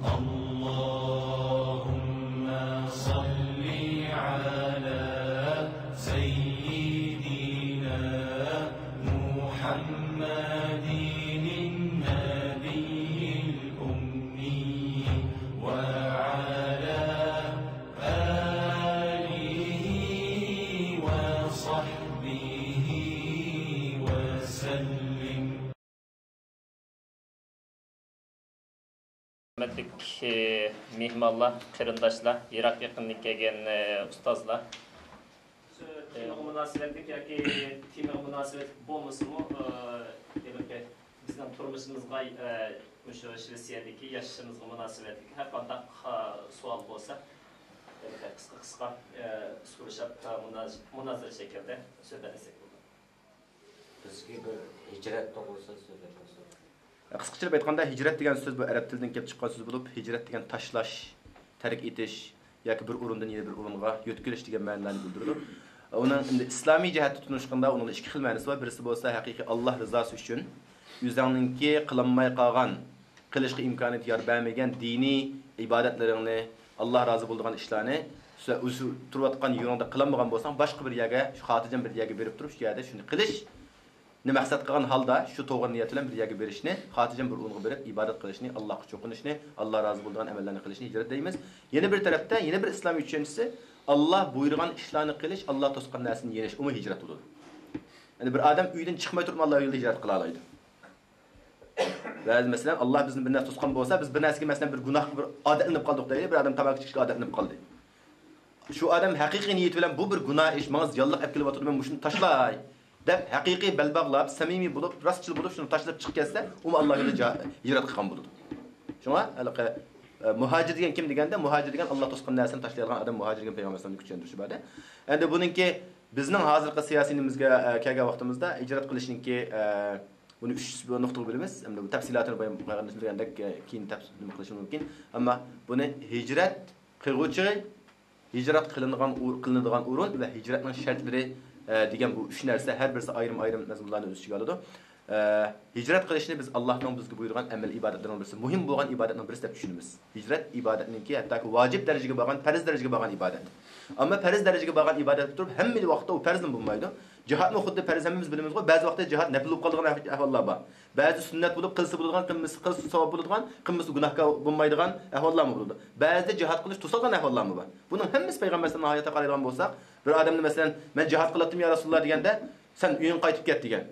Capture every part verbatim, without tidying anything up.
اللهم صل على سيدنا محمد النبي الأمي وعلى آله وصحبه وسلم. ھۆرمەتلىك، ئى، مېھمانلار، قېرىنداشلار، يىراق يېقىندىن كەلگەن، ئى، ئۇستازلار. شۇ تېمىغا مۇناسىۋەتلىك ياكى تېمىغا مۇناسىۋەتلىك بولمىسىمۇ، ئى، ھېلىقى بىزنىڭ تۇرمۇشىمىزغا، ئى، مۇشۇ شىۋېتسىيەدىكى ياشىشىمىزغا مۇناسىۋەتلىك ھەر قانداق، ئى، سوئال بولسا، ھېلىقى قىسقا قىسقا، ئى، سورىشىپ، ئى، مۇناز-، مۇنازىرە شەكلىدە سۆھبەتلەشسەك بولىدۇ. بىزگە بىر ھىجرەت توغرىسىدا سۆزلەپ بەرسە. قىسقىچىلىپ ئېيتقاندا، ھىجرەت دېگەن سۆز بۇ ئەرەب تىلىدىن كېلىپ چىققان سۆز بولۇپ، ھىجرەت دېگەن تاشلاش، تەرك ئېتىش ياكى بىر ئورۇندىن يەنە بىر ئورۇنغا يۆتكىلىش دېگەن مەنىلەرنى بىلدۈرىدۇ. ئۇنىڭ ئەمدى ئىسلامىي جەھەتتە تونۇشقاندا، ئۇنىڭدا ئىككى خىل مەنىسى بار. بىرسى بولسا ھەقىقىي ئاللاھ رىزاسى ئۈچۈن ئۆزۈڭنىڭكى قىلالماي قالغان، قىلىشقا ئىمكانىيەت يار بەرمىگەن دىنىي ئىبادەتلىرىڭنى، ئاللاھ رازى بولىدىغان ئىشلارنى، سە-، ئۆزۈ تۇرۇۋاتقان يۇرۇڭدا قىلالمىغان بولساڭ، باشقا بىر يەرگە، شۇ خاتىرجەم بىر يەرگە بېرىپ تۇرۇپ، شۇ يەردە شۇنى قىلىش، نى مەقسەت قىلغان ھالدا شۇ توغرا نىيەت بىلەن بىر يەرگە بېرىشنى، خاتىرجەم بىر ئورۇنغا بېرىپ ئىبادەت قىلىشنى، ئاللاھقا چوقۇنۇشنى، ئاللاھ رازى بولىدىغان ئەمەللەرنى قىلىشنى ھىجرەت دەيمىز. يەنە بىر تەرەپتە، يەنە بىر ئىسلامىي چۈشەنچىسى، ئاللاھ بۇيرۇغان ئىشلارنى قىلىش، ئاللاھ توسقان نەرسىدىن يېنىش، ئۇمۇ ھىجرەت بولىدۇ. يەنى بىر ئادەم ئۆيدىن چىقماي تۇرۇپمۇ ئاللاھ يولىدا ھىجرەت قىلالايدۇ. بەزى، مەسىلەن، ئاللاھ بىزنى بىر نەرسە توسقان بولسا، بىز بىر نەرسىگە، مەسىلەن، بىر گۇناھقا، بىر ئادەتلىنىپ قالدۇق دەيلى، بىر ئادەم تاماكا چېكىشكە ئادەتلىنىپ قالدى. شۇ ئادەم ھەقىقىي نىيىتى بىلەن، بۇ بىر گۇناھ ئىش، ماڭا زىيانلىق ئەپ كېلىۋاتىدۇ، مەن مۇشۇنى تاشلاي، دەپ ھەقىقىي بەل باغلاپ، سەمىمىي بولۇپ، راستچىل بولۇپ، شۇنى تاشلاپ چىقىپ كەتسە، ئۇمۇ ئاللاھ يولىدا جا-، ھىجرەت قىلغان بولىدۇ. شۇڭا ھېلىقى، ئە، مۇھاجىر دېگەن كىم دېگەندە، مۇھاجىر دېگەن ئاللاھ توسقان نەرسىنى تاشلايدىغان ئادەم مۇھاجىر دېگەن پەيغەمبەر ئەلەيھىسسالامنىڭ چۈشەندۈرۈشى بار ئىدى. ئەمدى بۇنىڭكى بىزنىڭ ھازىرقى سىياسىي نېمىمىزگە، ئە، كەلگەن ۋاقتىمىزدا ھىجرەت قىلىشنىڭكى، ئە، بۇنى ئۈچ نۇقتىغا بۆلىمىز. ئەمدى بۇ تەپسىلاتىنى بايان، بايان قىلىشىمىز دېگەندەك، ئە، كېيىن تەپ-، نېمە قىلىشىمىز مۇمكىن. ئەمما بۇنى ھىجرەت قىلغۇچى، ھىجرەت قىلىنغان ئۇ-، قىلىنىدىغان ئورۇن ۋە ھىجرەتنىڭ شەرتلىرى، ئە، دېگەن بۇ ئۈچ نەرسە، ھەر بىرسى ئايرىم-ئايرىم مەزمۇنلارنى ئۆز ئىچىگە ئالىدۇ. ئە، ھىجرەت قىلىشنى بىز ئاللاھنىڭ بىزگە بۇيرۇغان ئەمەل ئىبادەتلىرىنىڭ بىرسى، مۇھىم بولغان ئىبادەتنىڭ بىرسى دەپ چۈشىنىمىز. ھىجرەت ئىبادەتنىڭكى ھەتتاكى ۋاجىپ دەرىجىگە بارغان، پەرز دەرىجىگە بارغان ئىبادەت. ئەمما پەرز دەرىجىگە بارغان ئىبادەت بولۇپ تۇرۇپ، ھەممە ۋاقىتتا ئۇ پەرزمۇ بولمايدۇ. جىھادمۇ خۇددى پەرز، ھەممىمىز بىلىمىزغۇ، بەزى ۋاقىتتا جىھاد نەپىل بولۇپ قالىدىغان ئەھ-، ئەھۋاللار بار. بەزىدە سۈننەت بولۇپ، قىلسا بولىدىغان، قىلمىسا، قىلسا ساۋاب بولىدىغان، قىلمىسا گۇناھكار بولمايدىغان ئەھۋاللارمۇ بولىدۇ. بەزىدە جىھاد قىلىش توسالغان ئەھۋاللارمۇ بار. بۇنىڭ ھەممىسى پەيغەمبەر ئەلەيھىسسالامنىڭ ھاياتىغا قارايدىغان بولساق، بىر ئادەمنى، مەسىلەن، مەن جىھاد قىلاتتىم يا رەسۇلاللا دېگەندە، سەن ئۆيۈڭگە قايتىپ كەت دېگەن.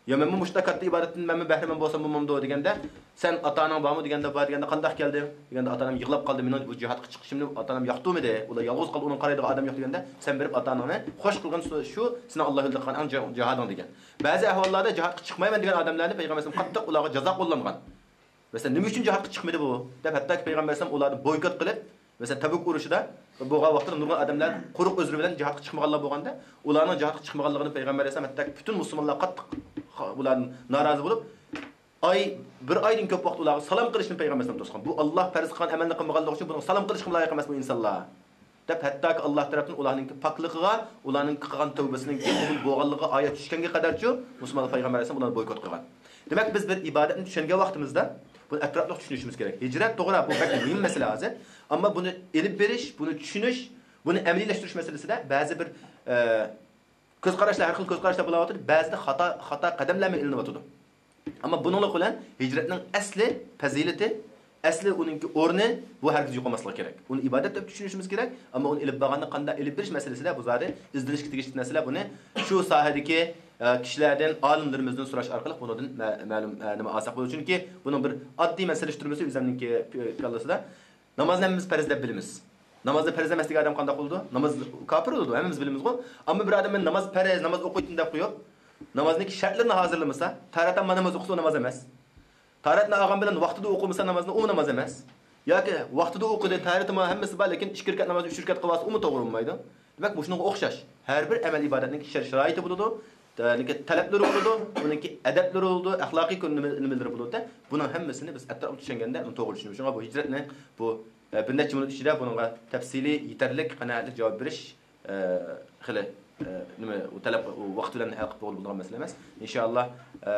يا مەنمۇ مۇشۇنداق كاتتا ئىبادەتتىن مەنمۇ بەھرىمەن بولسام بولمامدۇ دېگەندە، سەن ئاتا ئاناڭ بارمۇ دېگەندە، بار دېگەندە، قانداق كەلدىڭ دېگەندە، ئاتا ئانام يىغلاپ قالدى، مېنىڭ بۇ جىھادقا چىقىشىمنى ئاتا ئانام ياقتۇرمىدى، ئۇلار يالغۇز قالدى، ئۇنىڭ قارايدىغان ئادەم يوق دېگەندە، سەن بېرىپ ئاتا ئاناڭنى خوش قىلغىن، شۇ، شۇ سېنىڭ ئاللا يولىدا قىلغان ئەڭ جا-، جىھادىڭ دېگەن. بەزى ئەھۋاللاردا جىھادقا چىقمايمەن دېگەن ئادەملەرنى پەيغەمبەر ئەلەيھىسسالام قاتتىق ئۇلارغا جازا قوللانغان. مەسىلەن، نېمە ئۈچۈن جىھادقا چىقمىدى بۇ؟ دەپ، ھەتتاكى پەيغەمبەر ئەلەيھىسسالام ئۇلارنى بويكوت قىلىپ، مەسىلەن، تەبۇك ئۇرۇشىدا بولغان ۋاقىتتا نۇرغۇن ئادەملەر قۇرۇق ئۆزلىرى بىلەن جىھادقا چىقمىغانلار بولغاندا، ئۇلارنىڭ جىھادقا چىقمىغانلىقىنى پەيغەمبەر ئەلەيھىسسالام، ھەتتاكى پۈتۈن مۇسۇلمانلار قاتتىق خا-، بۇلاردىن نارازى بولۇپ، ئاي، بىر ئايدىن كۆپ ۋاقىت ئۇلارغا سالام قىلىشنى پەيغەمبەر ئەلەيھىسسالام توسقان. بۇ ئاللا پەرز قىلغان ئەمەلنى قىلمىغانلىقى ئۈچۈن بۇنىڭغا سالام قىلىشقىمۇ لايىق ئەمەس بۇ ئىنسانلار. دەپ، ھەتتاكى ئاللا تەرەپتىن ئۇلارنىڭكى پاكلىقىغا، ئۇلارنىڭكى قىلغان تەۋبىسىنىڭكى قوبۇل بولغانلىقىغا ئايەت چۈشكەنگە قەدەرچۇ، مۇسۇلمانلار پەيغەمبەر ئەلەيھىسسالام ئۇلارنى بويكوت قىلغان. دېمەك، بىز بىر ئىبادەتنى چۈشەنگەن ۋاقتىمىزدا، بۇنى ئەتراپلىق چۈشىنىشىمىز كېرەك. ھىجرەت توغرا، بۇ بەك مۇھىم مەسىلە ھازىر. ئەمما بۇنى ئېلىپ بېرىش، بۇنى چۈشىنىش، بۇنى ئەمەلىيلەشتۈرۈش مەسىلىسىدە بەزى بىر، ئە، كۆز قاراشلار، ھەر خىل كۆز قاراشلار بولۇۋاتىدۇ. بەزىدە خاتا، خاتا قەدەملەرمۇ ئېلىنىۋاتىدۇ. ئەمما بۇنىڭلىق بىلەن ھىجرەتنىڭ ئەسلى پەزىلىتى، ئەسلى ئۇنىڭكى ئورنى بۇ ھەرگىز يوقالماسلىقى كېرەك. ئۇنى ئىبادەت دەپ چۈشىنىشىمىز كېرەك، ئەمما ئۇنى ئېلىپ بارغاندا قانداق ئېلىپ بېرىش مەسىلىسىدە بۇ زادى ئىزدىنىشكە تېگىشلىك مەسىلە. بۇنى شۇ ساھەدىكى، ئە، كىشىلەردىن، ئالىملىرىمىزدىن سوراش ئارقىلىق بۇنىڭدىن مە-، مەلۇم، ئە، نېمە ئالساق بولىدۇ. چۈنكى بۇنىڭ بىر ئاددىي مەسىلىلەشتۈرمىسى ئۆزەمنىڭكى پى-، كاللىسىدا. نامازنى ھەممىمىز پەرز دەپ بىلىمىز. نامازنى پەرز ئەمەس دېگەن ئادەم قانداق بولىدۇ؟ ناماز كاپىر بولىدۇ، ھەممىمىز بىلىمىزغۇ. ئەمما بىر ئادەم مەن ناماز پەرز، ناماز ئوقۇيتتىم دەپ قويۇپ، نامازنىڭكى شەرتلىرىنى ھازىرلىمىسا، تارەتەن ناماز ئوقۇسا، ئۇ ناماز ئەمەس. تارەتنى ئالغان بىلەن ۋاقتىدا ئوقۇمىسا نامازنى، ئۇمۇ ناماز ئەمەس. ياكى ۋاقتىدا ئوقۇدى، تارەتىمۇ ھەممىسى بار، لېكىن ئىككى رەكەت نامازنى ئۈچ رەكەت قىلىۋالسا، ئۇمۇ توغرا بولمايدۇ. دېمەك، مۇشۇنىڭغا ئوخشاش. ھەر بىر ئەمەل ئىبادەتنىڭكى شەر-، شارائىتى بولىدۇ، تەلەپلىرى بولىدۇ، ئۇنىڭكى ئەدەپلىرى بولىدۇ، ئەخلاقىي كۆن-، نېمە-، نېمىلىرى بولىدۇ. بۇنىڭ ھەممىسىنى بىز ئەتراپلىق چۈشەنگەندە، ئۇنى توغرا چۈشىنىمىز. شۇڭا بۇ ھىجرەتنى بۇ، ئە، بىر نەچچە مىنۇت ئىچىدە بۇنىڭغا تەپسىلىي، يېتەرلىك، قانائەتلىك جاۋاب بېرىش، ئە، خېلى، ئە، نېمە، ئۇ تەلەپ، ئۇ ۋاقىت بىلەن ھەل قىلىپ بولغىلى بولىدىغان مەسىلە ئەمەس. ئىنشائاللا، ئە،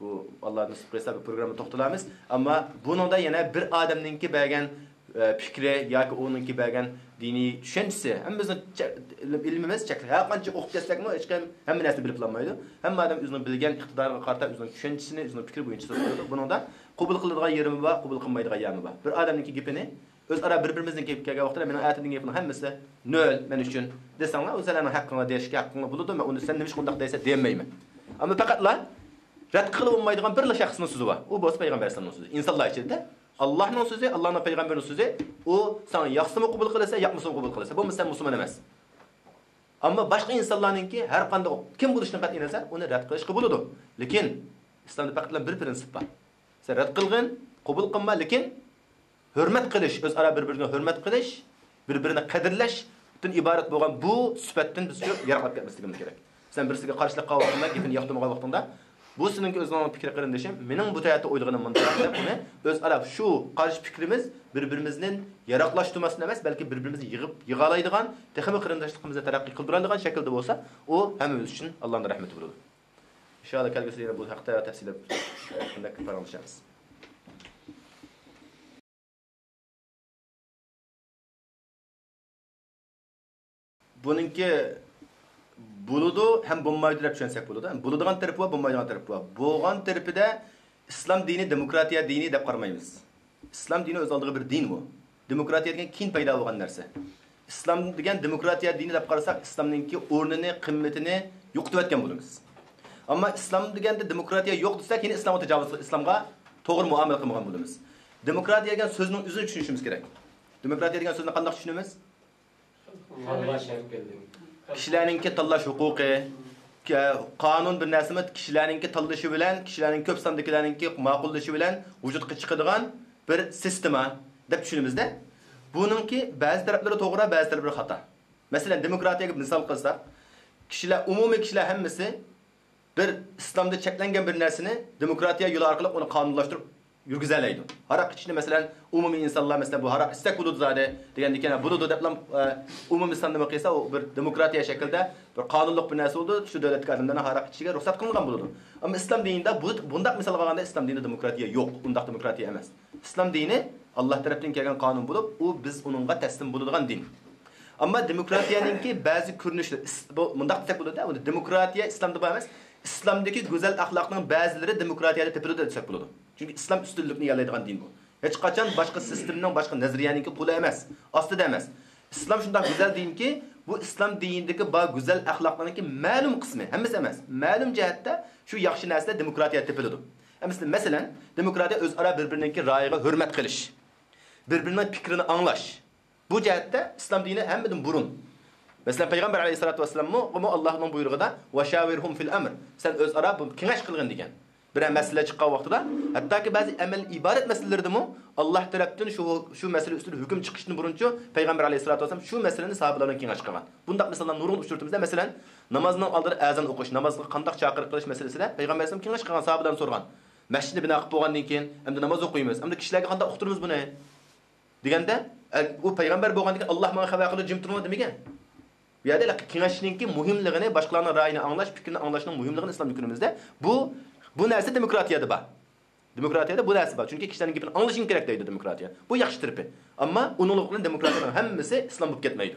بۇ، ئاللا نېسىپ قىلسا، بىر پروگرامما توختىلارمىز. ئەمما بۇنىڭدا يەنە بىر ئادەمنىڭكى بەرگەن، ئە، پىكرى ياكى ئۇنىڭكى بەرگەن دىنىي چۈشەنچىسى، ھەممىمىزنىڭ چە-، ئىلمىمىز چەكلىك. ھەر قانچە ئوقۇپ كەتسەكمۇ، ھېچكىم ھەممە نەرسىنى بىلىپلانمايدۇ. ھەممە ئادەم ئۆزىنىڭ بىلگەن ئىقتىدارىغا قارىتا ئۆزىنىڭ چۈشەنچىسىنى، ئۆزىنىڭ پىكرى بويىچە سۆزلەيدۇ. بۇنىڭدا قوبۇل قىلىدىغان يېرىمۇ بار، قوبۇل قىلمايدىغان يېرىمۇ بار. بىر ئادەمنىڭكى گېپىنى ئۆزئارا بىر-بىرىمىزنىڭ گېپىگە كەلگەن ۋاقتىدا، مېنىڭ ئەتىدىن گېپىمنىڭ ھەممىسى نۆل مەن ئۈچۈن دېسەڭلار، ئۇ سىلەرنىڭ ھەققىڭلار دېيىشكە ھەققىڭلار بولىدۇ، مەن ئۇنى سەن نېمىشقا ئۇنداق دەيسەن دېيەلمەيمەن. ئەمما پەقەتلا رەت قىلغىلى بولمايدىغان بىرلا شەخسنىڭ سۆزى بار. ئۇ بولسا پەيغەمبەر ئەلەيھىسسالامنىڭ سۆزى. ئىنسانلار ئىچىدە ئاللانىڭ سۆزى، ئاللانىڭ پەيغەمبىرىنىڭ سۆزى، ئۇ ساڭا ياقسىمۇ قوبۇل قىلىسەن، ياقمىسىمۇ قوبۇل قىلىسەن. بولمىسا سەن مۇسۇلمان ئەمەس. ئەمما باشقا ئىنسانلارنىڭكى ھەر قانداق كىم بولۇشىدىن قەتئىينەزەر، ئۇنى رەت قىلىشقا بولىدۇ. لېكىن ئىسلامدا پەقەتلا بىر پرىنسىپ بار. سەن رەت قىلغىن، قوبۇل قىلما، لېكىن ھۆرمەت قىلىش، ئۆزئارا بىر-بىرىگە ھۆرمەت قىلىش، بىر-بىرىنى قەدىرلەشتىن ئىبارەت بولغان بۇ سۈپەتتىن بىز شۇ يىراقلاپ كەتمەسلىكىمىز كېرەك. سەن بىرسىگە قارشىلىق قىلغان ۋاقتىڭدا، گېپىنى ياقتۇرمىغان ۋاقتىڭدا، بۇ سېنىڭكى ئۆزۈڭنىڭ پىكرى قېرىندىشىم، مېنىڭ بۇ جەھەتتە ئويلىغىنىم مۇنداق دەپ، ئۇنى ئۆزئارا شۇ قارشى پىكرىمىز بىر-بىرىمىزدىن يىراقلاشتۇرماستىن ئەمەس، بەلكى بىر-بىرىمىزنى يىغىپ، يىغالايدىغان، تېخىمۇ قېرىنداشلىقىمىزنى تەرەققىي قىلدۇرالايدىغان شەكىلدە بولسا، ئۇ ھەممىمىز ئۈچۈن ئاللانىڭ رەھمىتى بولىدۇ. ئىنشائاللا، كەلگۈسىدە يەنە بۇ ھەقتە تەپسىلىي پاراڭلىشارمىز. بۇنىڭكى بولىدۇ ھەم بولمايدۇ دەپ چۈشەنسەك بولىدۇ. بولىدىغان تەرىپى بار، بولمايدىغان تەرىپى بار. بولغان تەرىپىدە ئىسلام دىنى دېموكراتىيە دىنى دەپ قارىمايمىز. ئىسلام دىنى ئۆز ئالدىغا بىر دىن بۇ. دېموكراتىيە دېگەن كېيىن پەيدا بولغان نەرسە. ئىسلام دېگەن دېموكراتىيە دىنى دەپ قارىساق، ئىسلامنىڭكى ئورنىنى، قىممىتىنى يوقىتىۋەتكەن بولىمىز. ئەمما ئىسلام دېگەندە دېموكراتىيە يوق دېسەك، يەنە ئىسلامغا تاجاۋۇز، ئىسلامغا توغرا مۇئامىلە قىلمىغان بولىمىز. دېموكراتىيە دېگەن سۆزنىڭ ئۆزىنى چۈشىنىشىمىز كېرەك. دېموكراتىيە دېگەن سۆزنى قانداق چۈشىنىمىز؟ كىشىلەرنىڭكى تاللاش ھوقۇقى، كە-، قانۇن بىر نەرسىمۇ كىشىلەرنىڭكى تاللىشى بىلەن، كىشىلەرنىڭ كۆپ ساندىكىلەرنىڭكى ماقۇللىشى بىلەن ۋۇجۇدقا چىقىدىغان بىر سىستېما دەپ چۈشىنىمىزدە، بۇنىڭكى بەزى تەرەپلىرى توغرا، بەزى تەرەپلىرى خاتا. مەسىلەن، دېموكراتىيەگە مىسال قىلساق، كىشىلەر، ئومۇمىي كىشىلەر ھەممىسى بىر ئىسلامدا چەكلەنگەن بىر نەرسىنى دېموكراتىيە يولى ئارقىلىق ئۇنى قانۇنلاشتۇرۇپ يۈرگۈزەلەيدۇ. ھاراق ئىچىشنى، مەسىلەن، ئومۇمىي ئىنسانلار، مەسىلەن، بۇ ھاراق ئىچسەك بولىدۇ زادى دېگەندىكىن، بولىدۇ دەپلا، ئە، ئومۇمىي ساندا قىلسا، ئۇ بىر دېموكراتىيە شەكلىدە بىر قانۇنلۇق بىر نەرسە بولىدۇ. شۇ دۆلەتتىكى ئادەملەرنىڭ ھاراق ئىچىشىگە رۇخسەت قىلىنغان بولىدۇ. ئەمما ئىسلام دىنىدا بۇ، بۇنداق مىسالغا ئالغاندا، ئىسلام دىنىدا دېموكراتىيە يوق. ئۇنداق دېموكراتىيە ئەمەس. ئىسلام دىنى ئاللا تەرەپتىن كەلگەن قانۇن بولۇپ، ئۇ بىز ئۇنىڭغا تەسلىم بولىدىغان دىن. ئەمما دېموكراتىيەنىڭكى بەزى كۆرۈنۈشلىرى، ئىس-، بۇ، مۇنداق دېسەك بولىدۇ، ئۇنى دېموكراتىيە ئىسلامدا بار ئەمەس، ئىسلامدىكى گۈزەل ئەخلاقنىڭ بەزىلىرى دېموكراتىيەدە تېپىلىدۇ دېسەك بولىدۇ. چۈنكى ئىسلام ئۈستۈنلۈكنى ئىگىلەيدىغان دىن بۇ. ھېچقاچان باشقا سىستېمىنىڭ، باشقا نەزەرىيەنىڭكى قولى ئەمەس، ئاستىدا ئەمەس. ئىسلام شۇنداق گۈزەل دىنكى، بۇ ئىسلام دىنىدىكى بار گۈزەل ئەخلاقلارنىڭكى مەلۇم قىسمى، ھەممىسى ئەمەس، مەلۇم جەھەتتە شۇ ياخشى نەرسىلەر دېموكراتىيەدە تېپىلىدۇ. ئەمەسە، مەسىلەن، دېموكراتىيە ئۆزئارا بىر-بىرىنىڭكى رايىغا ھۆرمەت قىلىش، بىر-بىرىنىڭ پىكرىنى ئاڭلاش. بۇ جەھەتتە ئىسلام دىنى ھەممىدىن بۇرۇن. مەسىلەن، پەيغەمبەر ئەلەيھىسسالاتۇ ۋەسسالاممۇ، ئۇمۇ ئاللاھنىڭ بۇيرۇقىدا، «ۋەشاۋىرھۇم فىل ئەمر»، سەن ئۆزئارا بۇ كېڭەش قىلغىن دېگەن. بىرەر مەسىلە چىققان ۋاقتىدا، ھەتتاكى بەزى ئەمەل ئىبادەت مەسىلىلىرىدىمۇ ئاللاھ تەرەپتىن شۇ، شۇ مەسىلە ئۈستىدە ھۆكۈم چىقىشتىن بۇرۇنچۇ پەيغەمبەر ئەلەيھىسسالاتۇ ۋەسسالام شۇ مەسىلىنى ساھابىلەر بىلەن كېڭەش قىلغان. بۇنداق مىساللارنى نۇرغۇن ئۇچرىتىمىز. مەسىلەن، نامازنىڭ ئالدىدا ئەزان ئوقۇش، نامازغا قانداق چاقىرىق قىلىش مەسىلىسىدە پەيغەمبەر ئەلەيھىسسالام كېڭەش قىلغان، ساھابىلەردىن سورىغان. مەسچىتنى بىنا قىلىپ بولغاندىن كېيىن، ئەمدى ناماز ئوقۇيمىز، ئەمدى كىشىلەرگە قانداق ئۇقتۇرىمىز بۇنى؟ دېگەندە، ئە، ئۇ پەيغەمبەر بولغاندىن كېيىن، «ئاللاھ ماڭا خەۋەر قىلىدۇ، جىم تۇرۇڭلار» دېمىگەن. بۇ يەردە كېڭەشنىڭكى مۇھىملىقىنى، باشقىلارنىڭ رايىنى ئاڭلاش، پىكرىنى ئاڭلاشنىڭ مۇھىملىقىنى ئىسلام دىنىمىزدە، بۇ، بۇ نەرسە دېموكراتىيەدە بار. دېموكراتىيەدە بۇ نەرسە بار. چۈنكى كىشىلەرنىڭ گېپىنى ئاڭلىشىڭ كېرەك دەيدۇ دېموكراتىيە. بۇ ياخشى تەرىپى. ئەمما ئۇنىڭلىق بىلەن دېموكراتىيەنىڭ ھەممىسى ئىسلام بولۇپ كەتمەيدۇ.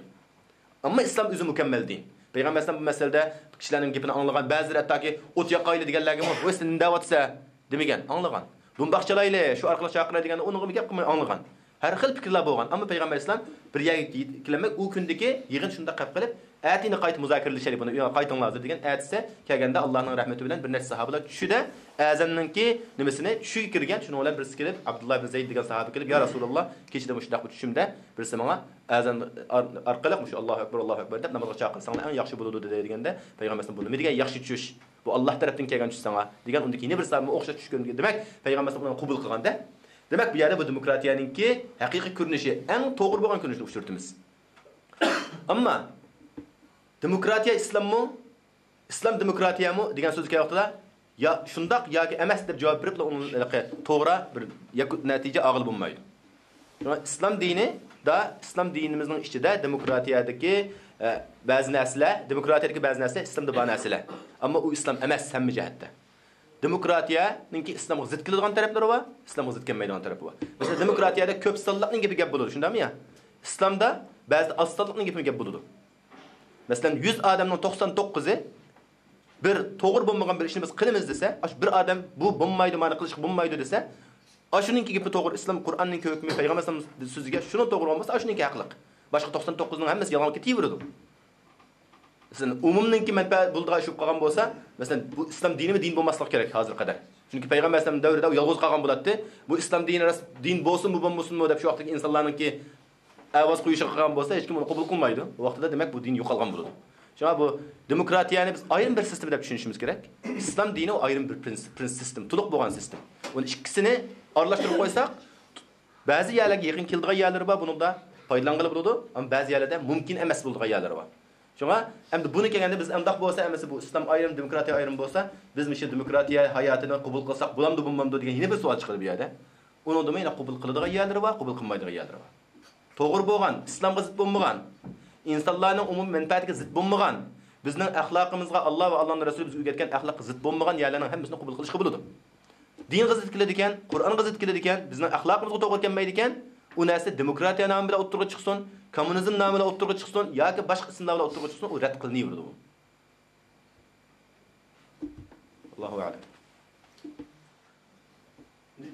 ئەمما ئىسلام ئۆزى مۇكەممەل دىن. پەيغەمبەر ئەلەيھىسسالام بۇ مەسىلىدە كىشىلەرنىڭ گېپىنى ئاڭلىغان، بەزىلەر ھەتتاكى «ئوت ياقايلى» دېگەنلەرگىمۇ، «ۋاي، سەن نېمە دەۋاتىسەن؟» دېمىگەن، ئاڭلىغان. «بومباق چالايلى، شۇ ئارقىلىق چاقىراي» دېگەندە، ئۇنىڭغىمۇ گەپ قىلماي ئاڭلىغان. ھەر خىل پىكىرلەر بولغان، ئەمما پەيغەمبەر ئەلەيھىسسالام بىر يەرگە يېتىپ كېلەلمەي، ئۇ كۈندىكى يىغىن شۇنداق قەپ قىلىپ، «ئەتىنى قايتا مۇزاكىرىلىشەيلى، بۇنى ئۆيۈڭگە قايتىڭلار ھازىر» دېگەن. ئەتىسى كەلگەندە، ئاللاھنىڭ رەھمىتى بىلەن بىر نەچچە ساھابىلەر چۈشىدە ئەزاننىڭكى نېمىسىنى، چۈشىگە كىرگەن، شۇنىڭ بىلەن بىرسى كېلىپ، ئابدۇللا ئىبن زەيد دېگەن ساھابە كېلىپ، «يا رەسۇلاللاھ، كېچىدە مۇشۇنداق بىر چۈشۈمدە بىرسى ماڭا ئەزان ئار-، ئارقىلىق مۇشۇ ئاللاھۇ ئەكبەر، ئاللاھۇ ئەكبەر دەپ نامازغا چاقىرساڭلار ئەڭ ياخشى بولىدۇ» دېدى دېگەندە، پەيغەمبەر ئەلەيھىسسالام، «بۇ نېمە دېگەن ياخشى چۈش؟ بۇ ئاللاھ تەرەپتىن كەلگەن چۈش ساڭا» دېگەن. ئۇندىن كېيىن يەنە بىر ساھابىمۇ ئوخشاش چۈش كۆرگەن. دېمەك، پەيغەمبەر ئەلەيھىسسالام ئۇنى قوبۇل قىلغاندا، دېمەك، بۇ يەردە بۇ دېموكراتىيەنىڭكى ھەقىقىي كۆرۈنۈشى، ئەڭ توغرا بولغان كۆرۈنۈشىنى ئۇچرىتىمىز. ئەمما دېموكراتىيە ئىسلاممۇ، ئىسلام دېموكراتىيەمۇ دېگەن سۆز كەلگەن ۋاقتىدا، يا شۇنداق ياكى ئەمەس دەپ جاۋاب بېرىپلا، ئۇنىڭ ھېلىقى توغرا بىر ياكۇ-، نەتىجە ئالغىلى بولمايدۇ. شۇڭا ئىسلام دىنىدا، ئىسلام دىنىمىزنىڭ ئىچىدە دېموكراتىيەدىكى، ئە، بەزى نەرسىلەر، دېموكراتىيەدىكى بەزى نەرسىلەر ئىسلامدا بار نەرسىلەر. ئەمما ئۇ ئىسلام ئەمەس ھەممە جەھەتتە. دېموكراتىيەنىڭكى ئىسلامغا زىت كېلىدىغان تەرەپلىرى بار، ئىسلامغا زىت كەلمەيدىغان تەرىپى بار. مەسىلەن، دېموكراتىيەدە كۆپ سانلىقنىڭ گېپى گەپ بولىدۇ، شۇنداقمۇ يا؟ ئىسلامدا بەزىدە ئاز سانلىقنىڭ گېپى گەپ بولىدۇ. مەسىلەن، يۈز ئادەمنىڭ توقسان توققۇزى بىر توغرا بولمىغان بىر ئىشنى بىز قىلىمىز دېسە، ئاشۇ بىر ئادەم بۇ بولمايدۇ، مانا قىلىشقا بولمايدۇ دېسە، ئاشۇنىڭكى گېپى توغرا، ئىسلام، قۇرئاننىڭ ھۆكمى، پەيغەمبەر ئەلەيھىسسالام سۆزىگە شۇنىڭ توغرا بولمىسا، ئاشۇنىڭكى ھەقلىق. باشقا توقسان توققۇزنىڭ ھەممىسى يالغان كېتىۋېرىدۇ. مەسىلەن، ئومۇمنىڭكى مەنپەئەت بولىدىغان ئىش بولۇپ قالغان بولسا، مەسىلەن، بۇ ئىسلام دىنىمۇ دىن بولماسلىقى كېرەك ھازىرغا قەدەر. چۈنكى پەيغەمبەر ئەلەيھىسسالام دەۋرىدە ئۇ يالغۇز قالغان بولاتتى. بۇ ئىسلام دىنى راست دىن بولسۇنمۇ، بولمىسۇنمۇ دەپ شۇ ۋاقىتتىكى ئىنسانلارنىڭكى ئاۋاز قويۇشىغا قالغان بولسا، ھېچكىم ئۇنى قوبۇل قىلمايدۇ. ئۇ ۋاقتىدا، دېمەك، بۇ دىن يوقالغان بولىدۇ. شۇڭا بۇ دېموكراتىيەنى بىز ئايرىم بىر سىستېما دەپ چۈشىنىشىمىز كېرەك. ئىسلام دىنى ئۇ ئايرىم بىر پرىنسىپ، پرىنسىپ سىستېما، تولۇق بولغان سىستېما. ئۇنى ئىككىسىنى ئارىلاشتۇرۇپ قويساق، بەزى يەرلەرگە يېقىن كېلىدىغان يەرلىرى بار، بۇنىڭدا پايدىلانغىلى بولىدۇ، ئەمما بەزى يەرلەردە مۇمكىن ئەمەس بولىدىغان يەرلىرى بار. شۇڭا ئەمدى بۇنى كەلگەندە بىز ئۇنداق بولسا، ئەمەسە بۇ ئىسلام ئايرىم، دېموكراتىيە ئايرىم بولسا، بىز مۇشۇ دېموكراتىيە ھاياتىنى قوبۇل قىلساق بولامدۇ، بولمامدۇ دېگەن يەنە بىر سوئال چىقىدۇ بۇ يەردە. ئۇنىڭدىمۇ يەنە قوبۇل قىلىدىغان يەرلىرى بار، قوبۇل قىلمايدىغان يەرلىرى بار. توغرا بولغان، ئىسلامغا زىت بولمىغان، ئىنسانلارنىڭ ئومۇمىي مەنپەئەتىگە زىت بولمىغان، بىزنىڭ ئەخلاقىمىزغا، ئاللا ۋە ئاللانىڭ رەسۇلى بىزگە ئۆگەتكەن ئەخلاققا زىت بولمىغان يەرلەرنىڭ ھەممىسىنى قوبۇل قىلىشقا بولىدۇ. دىنغا زىت كېلىدىكەن، قۇرئانغا زىت كېلىدىكەن، بىزنىڭ ئەخلاقىمىزغا توغرا كەلمەيدىكەن، ئۇ نەرسە دېموكراتىيە نامى بىلەن ئوتتۇرىغا چىقسۇن، كوممۇنىزم نامى بىلەن ئوتتۇرىغا چىقسۇن ياكى باشقا ئىسىملار بىلەن ئوتتۇرىغا چىقسۇن، ئۇ رەت قىلىنىۋېرىدۇ. ئاللاھۇ ئەلەم.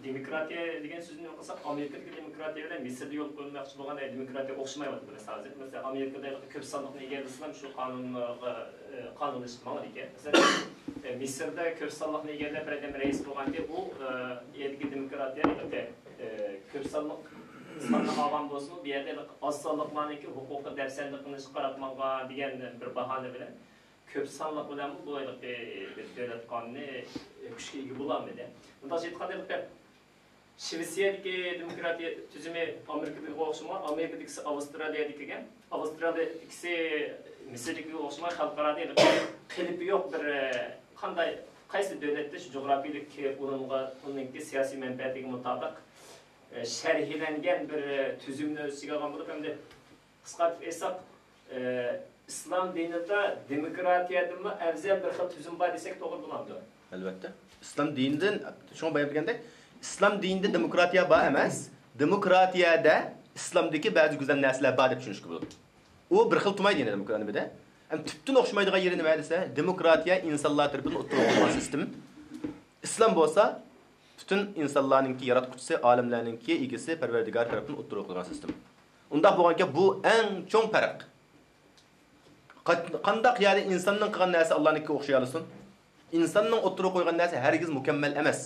دېموكراتىيە دېگەن سۆزنى قىلساق، ئامېرىكىدىكى دېموكراتىيە بىلەن مىسىردا يولغا قويۇلماقچى بولغان دېموكراتىيە ئوخشىمايۋاتىدۇ. مەسىلەن، ھازىر، مەسىلەن، ئامېرىكىدا كۆپ سانلىقنى ئىگىلىسىلا شۇ قانۇنغا، قانۇنلىشىپ ماڭىدىكەن. مەسىلەن، مىسىردا كۆپ سانلىقنى ئىگىلەپ بىر ئادەم رەئىس بولغانكەن، ئۇ يەردىكى دېموكراتىيە، كۆپ سانلىق ساننى ئالغان بولسىمۇ، بۇ يەردە ئاز سانلىقلارنىڭكى ھوقۇقى دەپسەندە قىلىنىشقا قاراپ ماڭغان دېگەن بىر باھانە بىلەن، كۆپ سانلىق بىلەنمۇ بۇ ھېلىقى بىر دۆلەت قانۇنى كۈچكە ئىگە بولالمىدى. مۇنداقچە ئېيتقاندا، ھېلىقى شىۋېتسىيەدىكى دېموكراتىيە تۈزۈمى ئامېرىكىدىكىگە ئوخشىمىغان، ئامېرىكىدىكىسى ئاۋسترالىيەدىكىگە، ئاۋسترالىيەدىكىسى مىسىردىكىگە ئوخشىمىغان، خەلقئارادا ھېلىقى قېلىپى يوق بىر، قانداق، قايسى دۆلەتتە شۇ جۇغراپىيىلىك ئورنىغا، ئۇنىڭكى سىياسىي مەنپەئەتىگە مۇتابىق شەرھلەنگەن بىر تۈزۈمنى ئۆز ئىچىگە ئالغان بولۇپ، ئەمدى قىسقارتىپ ئېيتساق، ئىسلام دىنىدا دېموكراتىيەدىنمۇ ئەۋزەل بىر خىل تۈزۈم بار دېسەك توغرا بولامدۇ؟ ئەلۋەتتە. ئىسلام دىنىدىن، شۇڭا بايام دېگەندەك، ئىسلام دىنىدا دېموكراتىيە بار ئەمەس، دېموكراتىيەدە ئىسلامدىكى بەزى گۈزەل نەرسىلەر بار دەپ چۈشىنىشكە بولىدۇ. ئۇ بىر خىل تۇماي دېگەن دېموكراتىيە. ئەمما تۈپتىن ئوخشىمايدىغان يېرى نېمە دېسە، دېموكراتىيە ئىنسانلار تەرىپىدىن ئوتتۇرىغا قويۇلغان سىستېم. ئىسلام بولسا پۈتۈن ئىنسانلارنىڭكى ياراتقۇچىسى، ئالەملەرنىڭكى ئىگىسى، پەرۋەردىگارى تەرىپىدىن ئوتتۇرىغا قويۇلغان سىستېم. ئۇنداق بولغانكەن، بۇ ئەڭ چوڭ پەرق. قا-، قانداق يەردە ئىنساننىڭ قىلغان نەرسە ئاللانىڭكىگە ئوخشىيالىسۇن؟ ئىنساننىڭ ئوتتۇرىغا قويغان نەرسە ھەرگىز مۇكەممەل ئەمەس.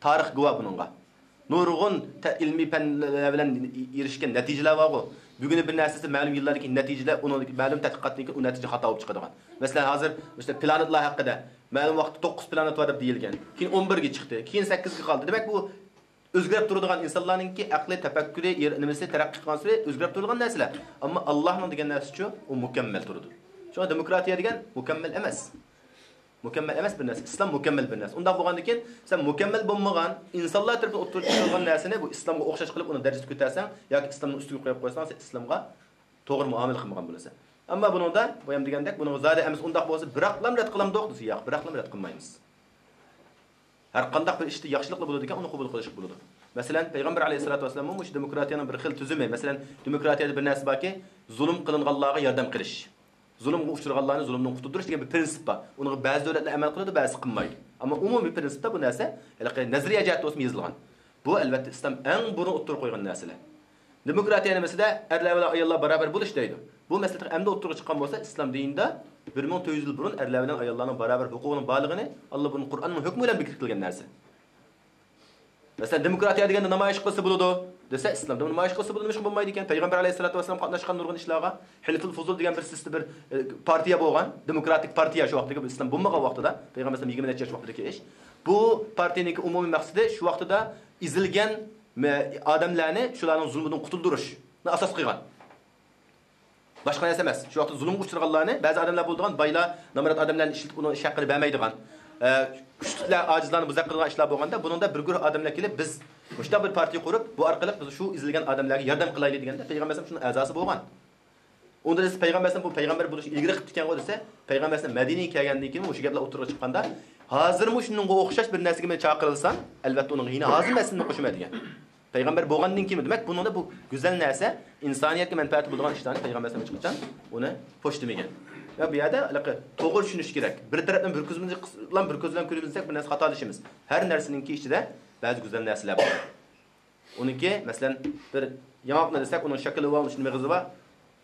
تارىخ گۇۋاھ بۇنىڭغا. نۇرغۇن تە-، ئىلمىي پەنلەر بىلەن ئېرىشكەن نەتىجىلەر بارغۇ. بۈگۈنى بىر نەرسىسى مەلۇم يىللاردىكى نەتىجىلەر، ئۇنىڭدىكى مەلۇم تەتقىقاتتىن كېيىن ئۇ نەتىجە خاتا بولۇپ چىقىدىغان. مەسىلەن، ھازىر مۇشۇ پلانېتلار ھەققىدە مەلۇم ۋاقىتتا توققۇز پلانېت بار دەپ دېيىلگەن. كېيىن ئون بىرگە چىقتى، كېيىن سەككىزگە قالدى. دېمەك، بۇ ئۆزگىرىپ تۇرىدىغان ئىنسانلارنىڭكى ئەقلى، تەپەككۇرى، ئېر-، نېمىسى تەرەققىي قىلغانسېرى ئۆزگىرىپ تۇرىدىغان نەرسىلەر. ئەمما ئاللانىڭ دېگەن نەرسىچۇ؟ ئۇ مۇكەممەل تۇرىدۇ. شۇڭا دېموكراتىيە دېگەن مۇكەممەل ئەمەس. مۇكەممەل ئەمەس بىر نەرسە. ئىسلام مۇكەممەل بىر نەرسە. ئۇنداق بولغاندىكىن، سەن مۇكەممەل بولمىغان، ئىنسانلار تەرىپىدىن ئوتتۇرىغا چىقىرىلغان نەرسىنى بۇ ئىسلامغا ئوخشاش قىلىپ ئۇنى دەرىجىسىگە كۆتەرسەڭ ياكى ئىسلامنىڭ ئۈستىگە قويۇپ قويساڭ، سەن ئىسلامغا توغرا مۇئامىلە قىلمىغان بولىسەن. ئەمما بۇنىڭدا بايام دېگەندەك، بۇنىڭغا زادى ئەمىسە ئۇنداق بولسا، بىراقلام رەت قىلامدۇق دېسە، ياق، بىراقلام رەت قىلمايمىز. ھەر قانداق بىر ئىشتا ياخشىلىقلا بولىدىكەن، ئۇنى قوبۇل قىلىشقا بولىدۇ. مەسىلەن، پەيغەمبەر ئەلەيھىسسالاتۇ ۋەسسالاممۇ مۇشۇ دېموكراتىيەنىڭ بىر خىل تۈزۈمى، مەسىلەن، دېموكراتىيەدە بىر نەرسە باركى، زۇلۇم قىلىنغانلارغا ياردەم قىلىش. زۇلۇمغا ئۇچرىغانلارنى زۇلۇمدىن قۇتۇلدۇرۇش دېگەن بىر پرىنسىپ بار. ئۇنىڭغا بەزى دۆلەتلەر ئەمەل قىلىدۇ، بەزىسى قىلمايدۇ. ئەمما ئومۇمىي پرىنسىپتا بۇ نەرسە ھېلىقى نەزەرىيە جەھەتتە بولسىمۇ يېزىلغان. بۇ، ئەلۋەتتە، ئىسلام ئەڭ بۇرۇن ئوتتۇرىغا قويغان نەرسىلەر. دېموكراتىيە نېمىسىدە ئەرلەر بىلەن ئاياللار باراۋەر بولۇش دەيدۇ. بۇ مەسىلە ئەمدى ئوتتۇرىغا چىققان بولسا، ئىسلام دىنىدا بىر مىڭ تۆت يۈز يىل بۇرۇن ئەرلەر بىلەن ئاياللارنىڭ باراۋەر ھوقۇقىنىڭ بارلىقىنى ئاللا بۇرۇن قۇرئاننىڭ ھۆكمى بىلەن بېكىتىپ كەلگەن نەرسە. مەسىلەن، دېموكراتىيە دېگەندە نامايىش قىلسا بولىدۇ دېسە، ئىسلامدا نامايىش قىلسا بولىدۇ، نېمىشقا بولمايدىكەن؟ پەيغەمبەر ئەلەيھىسسالاتۇ ۋەسسالام قاتناشقان نۇرغۇن ئىشلارغا، ھىلفۇل فۇزۇل دېگەن بىر سىستېم، بىر، ئە، پارتىيە بولغان، دېموكراتىك پارتىيە، شۇ ۋاقىتتىكى ئىسلام بولمىغان ۋاقتىدا، پەيغەمبەر ئەلەيھىسسالام يىگىرمە نەچچە ياش ۋاقتىدىكى ئىش. بۇ پارتىيىنىڭكى ئومۇمىي مەقسىتى شۇ ۋاقتىدا ئېزىلگەن مە-، ئادەملەرنى شۇلارنىڭ زۇلمىدىن قۇتۇلدۇرۇش ئاساس قىلغان. باشقا نەرسە ئەمەس. شۇ ۋاقىتتا زۇلۇمغا ئۇچرىغانلارنى، بەزى ئادەملەر بولىدىغان، بايلار نامرات ئادەملەرنى ئىشلىتىپ، ئۇنىڭ ئىش ھەققىنى بەرمەيدىغان، ئە، كۈچلۈكلەر ئاجىزلارنى بۇزۇق قىلىدىغان ئىشلار بولغاندا، بۇنىڭدا بىر گۇرۇھ ئادەملەر كېلىپ، بىز مۇشۇنداق بىر پارتىيە قۇرۇپ، بۇ ئارقىلىق بىز شۇ ئېزىلگەن ئادەملەرگە ياردەم قىلايلى دېگەندە، پەيغەمبەر ئەلەيھىسسالام شۇنىڭ ئەزاسى بولغان. ئۇندا دېسە، پەيغەمبەر ئەلەيھىسسالام بۇ پەيغەمبەر بولۇشنى ئىلگىرى قىپتىكەنغۇ دېسە، پەيغەمبەر ئەلەيھىسسالام مەدىنىگە كەلگەندىن كېيىن مۇشۇ گەپلەر ئوتتۇرىغا چىققاندا، ھازىرمۇ شۇنىڭغا ئوخشاش بىر نەرسىگە مېنى چاقىرىلساڭ، ئەلۋەتتە ئۇنىڭغا يەنە ھازىرمۇ ئەسلىمنى قوشىمەن دېگەن. پەيغەمبەر بولغاندىن كېيىن، دېمەك، بۇنىڭدا بۇ گۈزەل نەرسە، ئىنسانىيەتكە مەنپەئەتى بولىدىغان ئىشلارنى پەيغەمبەر ئەلەيھىسسالام ھېچقاچان ئۇنى پوش دېمىگەن. ۋە بۇ يەردە ھېلىقى توغرا چۈشىنىش كېرەك. بىر تەرەپتىن بىر كۆزىمىز بىلەن بىر كۆز بىلەن كۆرىمىز دېسەك، بىر نەرسە خاتالىشىمىز. ھەر نەرسىنىڭكى ئىچىدە بەزى گۈزەل نەرسىلەر بار. ئۇنىڭكى، مەسىلەن، بىر ياڭاقنى دېسەك، ئۇنىڭ شاكىلى بار، ئۇنىڭ ئىچىدە مېغىزى بار.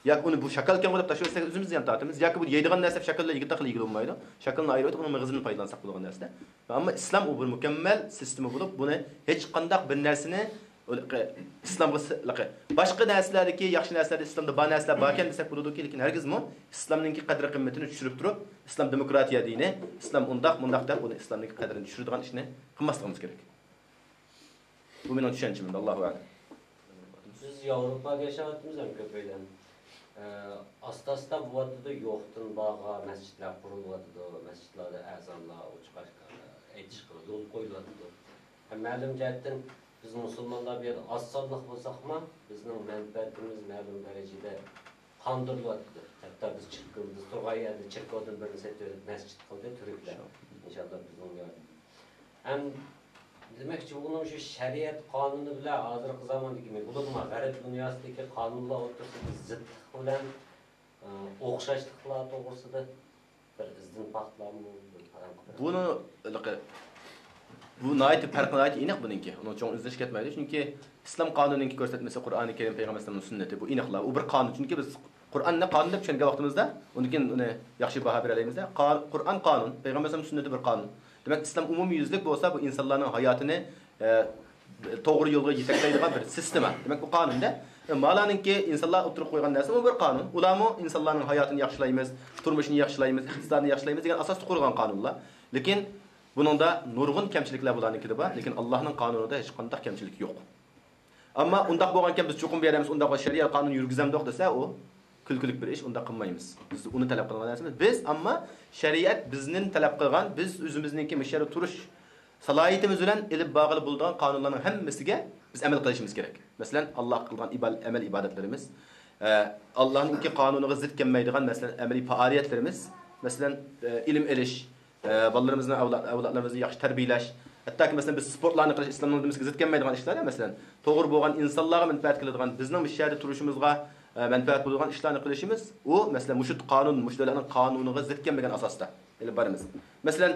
ياكى ئۇنى بۇ شاكالكەنغۇ دەپ تاشلىۋەتسەك، ئۆزىمىز زىيان تارتىمىز. ياكى بۇ يەيدىغان نەرسە شاكاللا يېگىدەكلا يېگىلى بولمايدۇ. شاكىلىنى ئايرىۋېتىپ، ئۇنىڭ مېغىزىدىن پايدىلانساق بولىدىغان نەرسىدە. ئەمما ئىسلام ئۇ بىر مۇكەممەل سىستېما بولۇپ، بۇنى ھېچقانداق بىر نەرسىنى ئىسلامغا، باشقا نەرسىلەردىكى ياخشى نەرسىلەر ئىسلامدا بار نەرسىلەر باركەن دېسەك بولىدۇكى، لېكىن ھەرگىزمۇ ئىسلامنىڭكى قەدىر قىممىتىنى چۈشۈرۈپ تۇرۇپ، ئىسلام دېموكراتىيە دىنى، ئىسلام ئۇنداق مۇنداق دەپ، ئۇنى ئىسلامنىڭكى قەدرىنى چۈشۈرىدىغان ئىشنى قىلماسلىقىمىز كېرەك. بۇ مېنىڭ چۈشەنچىم ئەمدى، ئاللاھۇ ئەلەم. بىز ياۋروپادا ياشاۋاتىمىز ھەم كۆپەيلەن. ئاستا ئاستا بولۇۋاتىدۇ، يوقتىن بارغا مەسچىتلەر قۇرۇلۇۋاتىدۇ، مەسچىتلەردە ئەزانلار ئوچۇق ئاشكارا ئېيتىشقا يول قويۇلۇۋاتىدۇ. ھەم مەلۇم جەھەتتىن بىز مۇسۇلمانلار بۇ يەردە ئاز سانلىق بولساقمۇ، بىزنىڭ مەنپەئەتىمىز مەلۇم دەرىجىدە قاندۇرۇلۇۋاتىدۇ. ھەتتا بىز چىققىن، بىز تۇرغان يەردە چېركاۋدىن بىر نەرسە سېتىۋېلىپ مەسچىت قىلدى تۈركلەر. ئىنشاللا بىزنىڭ ياردىمىمىز. ھەم دېمەكچى بولغىنىم شۇ شەرىئەت قانۇنى بىلەن ھازىرقى زاماندىكى، بولۇپمۇ غەرب دۇنياسىدىكى قانۇنلار ئوتتۇرىسىدا زىتلىق بىلەن، ئە، ئوخشاشلىقلار توغرىسىدا بىر ئىزدىن پاختىلارمۇ بىر پاراڭ قىلىپ بۇنى، ھېلىقى، بۇ ناھايىتى پەرقى ناھايىتى ئېنىق بۇنىڭكى. ئۇنىڭ چوڭ ئىزدىنىش كەتمەيدۇ. چۈنكى ئىسلام قانۇنىنىڭكى كۆرسەتمىسى قۇرئانى كەرىم، پەيغەمبەر ئەلەيھىسسالامنىڭ سۈننىتى. بۇ ئېنىقلا. ئۇ بىر قانۇن. چۈنكى بىز قۇرئاننى قانۇن دەپ چۈشەنگەن ۋاقتىمىزدا، ئۇنىڭدىن كېيىن ئۇنى ياخشى باھا بېرەلەيمىز-دە. قا-، قۇرئان قانۇن، پەيغەمبەر ئەلەيھىسسالامنىڭ سۈننىتى بىر قانۇن. دېمەك، ئىسلام ئومۇميۈزلۈك بولسا، بۇ ئىنسانلارنىڭ ھاياتىنى، ئە، توغرا يولغا يېتەكلەيدىغان بىر سىستېما. دېمەك، بۇ قانۇن-دە. ئە، مالارنىڭكى ئىنسانلار ئوتتۇرىغا قويغان نەرسە، ئۇ بىر قانۇن. ئۇلارمۇ ئىنسانلارنىڭ ھاياتىنى ياخشىلايمىز، تۇرمۇشىنى ياخشىلايمىز، ئىقتىسادىنى ياخشىلايمىز دېگەن ئاساستا قۇرۇلغان قانۇنلار. لېكىن بۇنىڭدا نۇرغۇن كەمچىلىكلەر بۇلارنىڭكىدە بار، لېكىن ئاللاھنىڭ قانۇنىدا ھېچقانداق كەمچىلىك يوق. ئەمما ئۇنداق بولغانكەن، بىز چوقۇم بۇ يەردە ئەمەس، ئۇنداق شەرىئەت قانۇن يۈرگۈزەمدۇق دېسە، ئۇ كۈلكىلىك بىر ئىش، ئۇنداق قىلمايمىز. بىز ئۇنى تەلەپ قىلغان نەرسىمىز. بىز، ئەمما شەرىئەت بىزنى تەلەپ قىلغان، بىز ئۆزىمىزنىڭكى مۇشۇ يەردە تۇرۇش سالاھىيىتىمىز بىلەن ئېلىپ بارغىلى بولىدىغان قانۇنلارنىڭ ھەممىسىگە بىز ئەمەل قىلىشىمىز كېرەك. مەسىلەن، ئاللاھقا قىلغان ئىبا-، ئەمەل ئىبادەتلىرىمىز، ئە، ئاللاھنىڭكى قانۇنىغا زىت كەلمەيدىغان، مەسىلەن، ئەمەلىي پائالىيەتلىرىمىز، مەسىلەن، ئە، ئىلىم ئېلىش، ئە، بالىلىرىمىزنى، ئەۋلا-، ئەۋلادلىرىمىزنى ياخشى تەربىيەلەش، ھەتتاكى، مەسىلەن، بىز سپورتلارنى قىلىش ئىسلام دىنىمىزگە زىت كەلمەيدىغان ئىشلار، مەسىلەن، توغرا بولغان ئىنسانلارغا مەنپەئەت كېلىدىغان، بىزنىڭ مۇشۇ يەردە تۇرۇشىمىزغا، ئە، مەنپەئەت بولىدىغان ئىشلارنى قىلىشىمىز، ئۇ، مەسىلەن، مۇشۇ قانۇن، مۇشۇ دۆلەتنىڭ قانۇنىغا زىت كەلمىگەن ئاساستا ئېلىپ بارىمىز. مەسىلەن،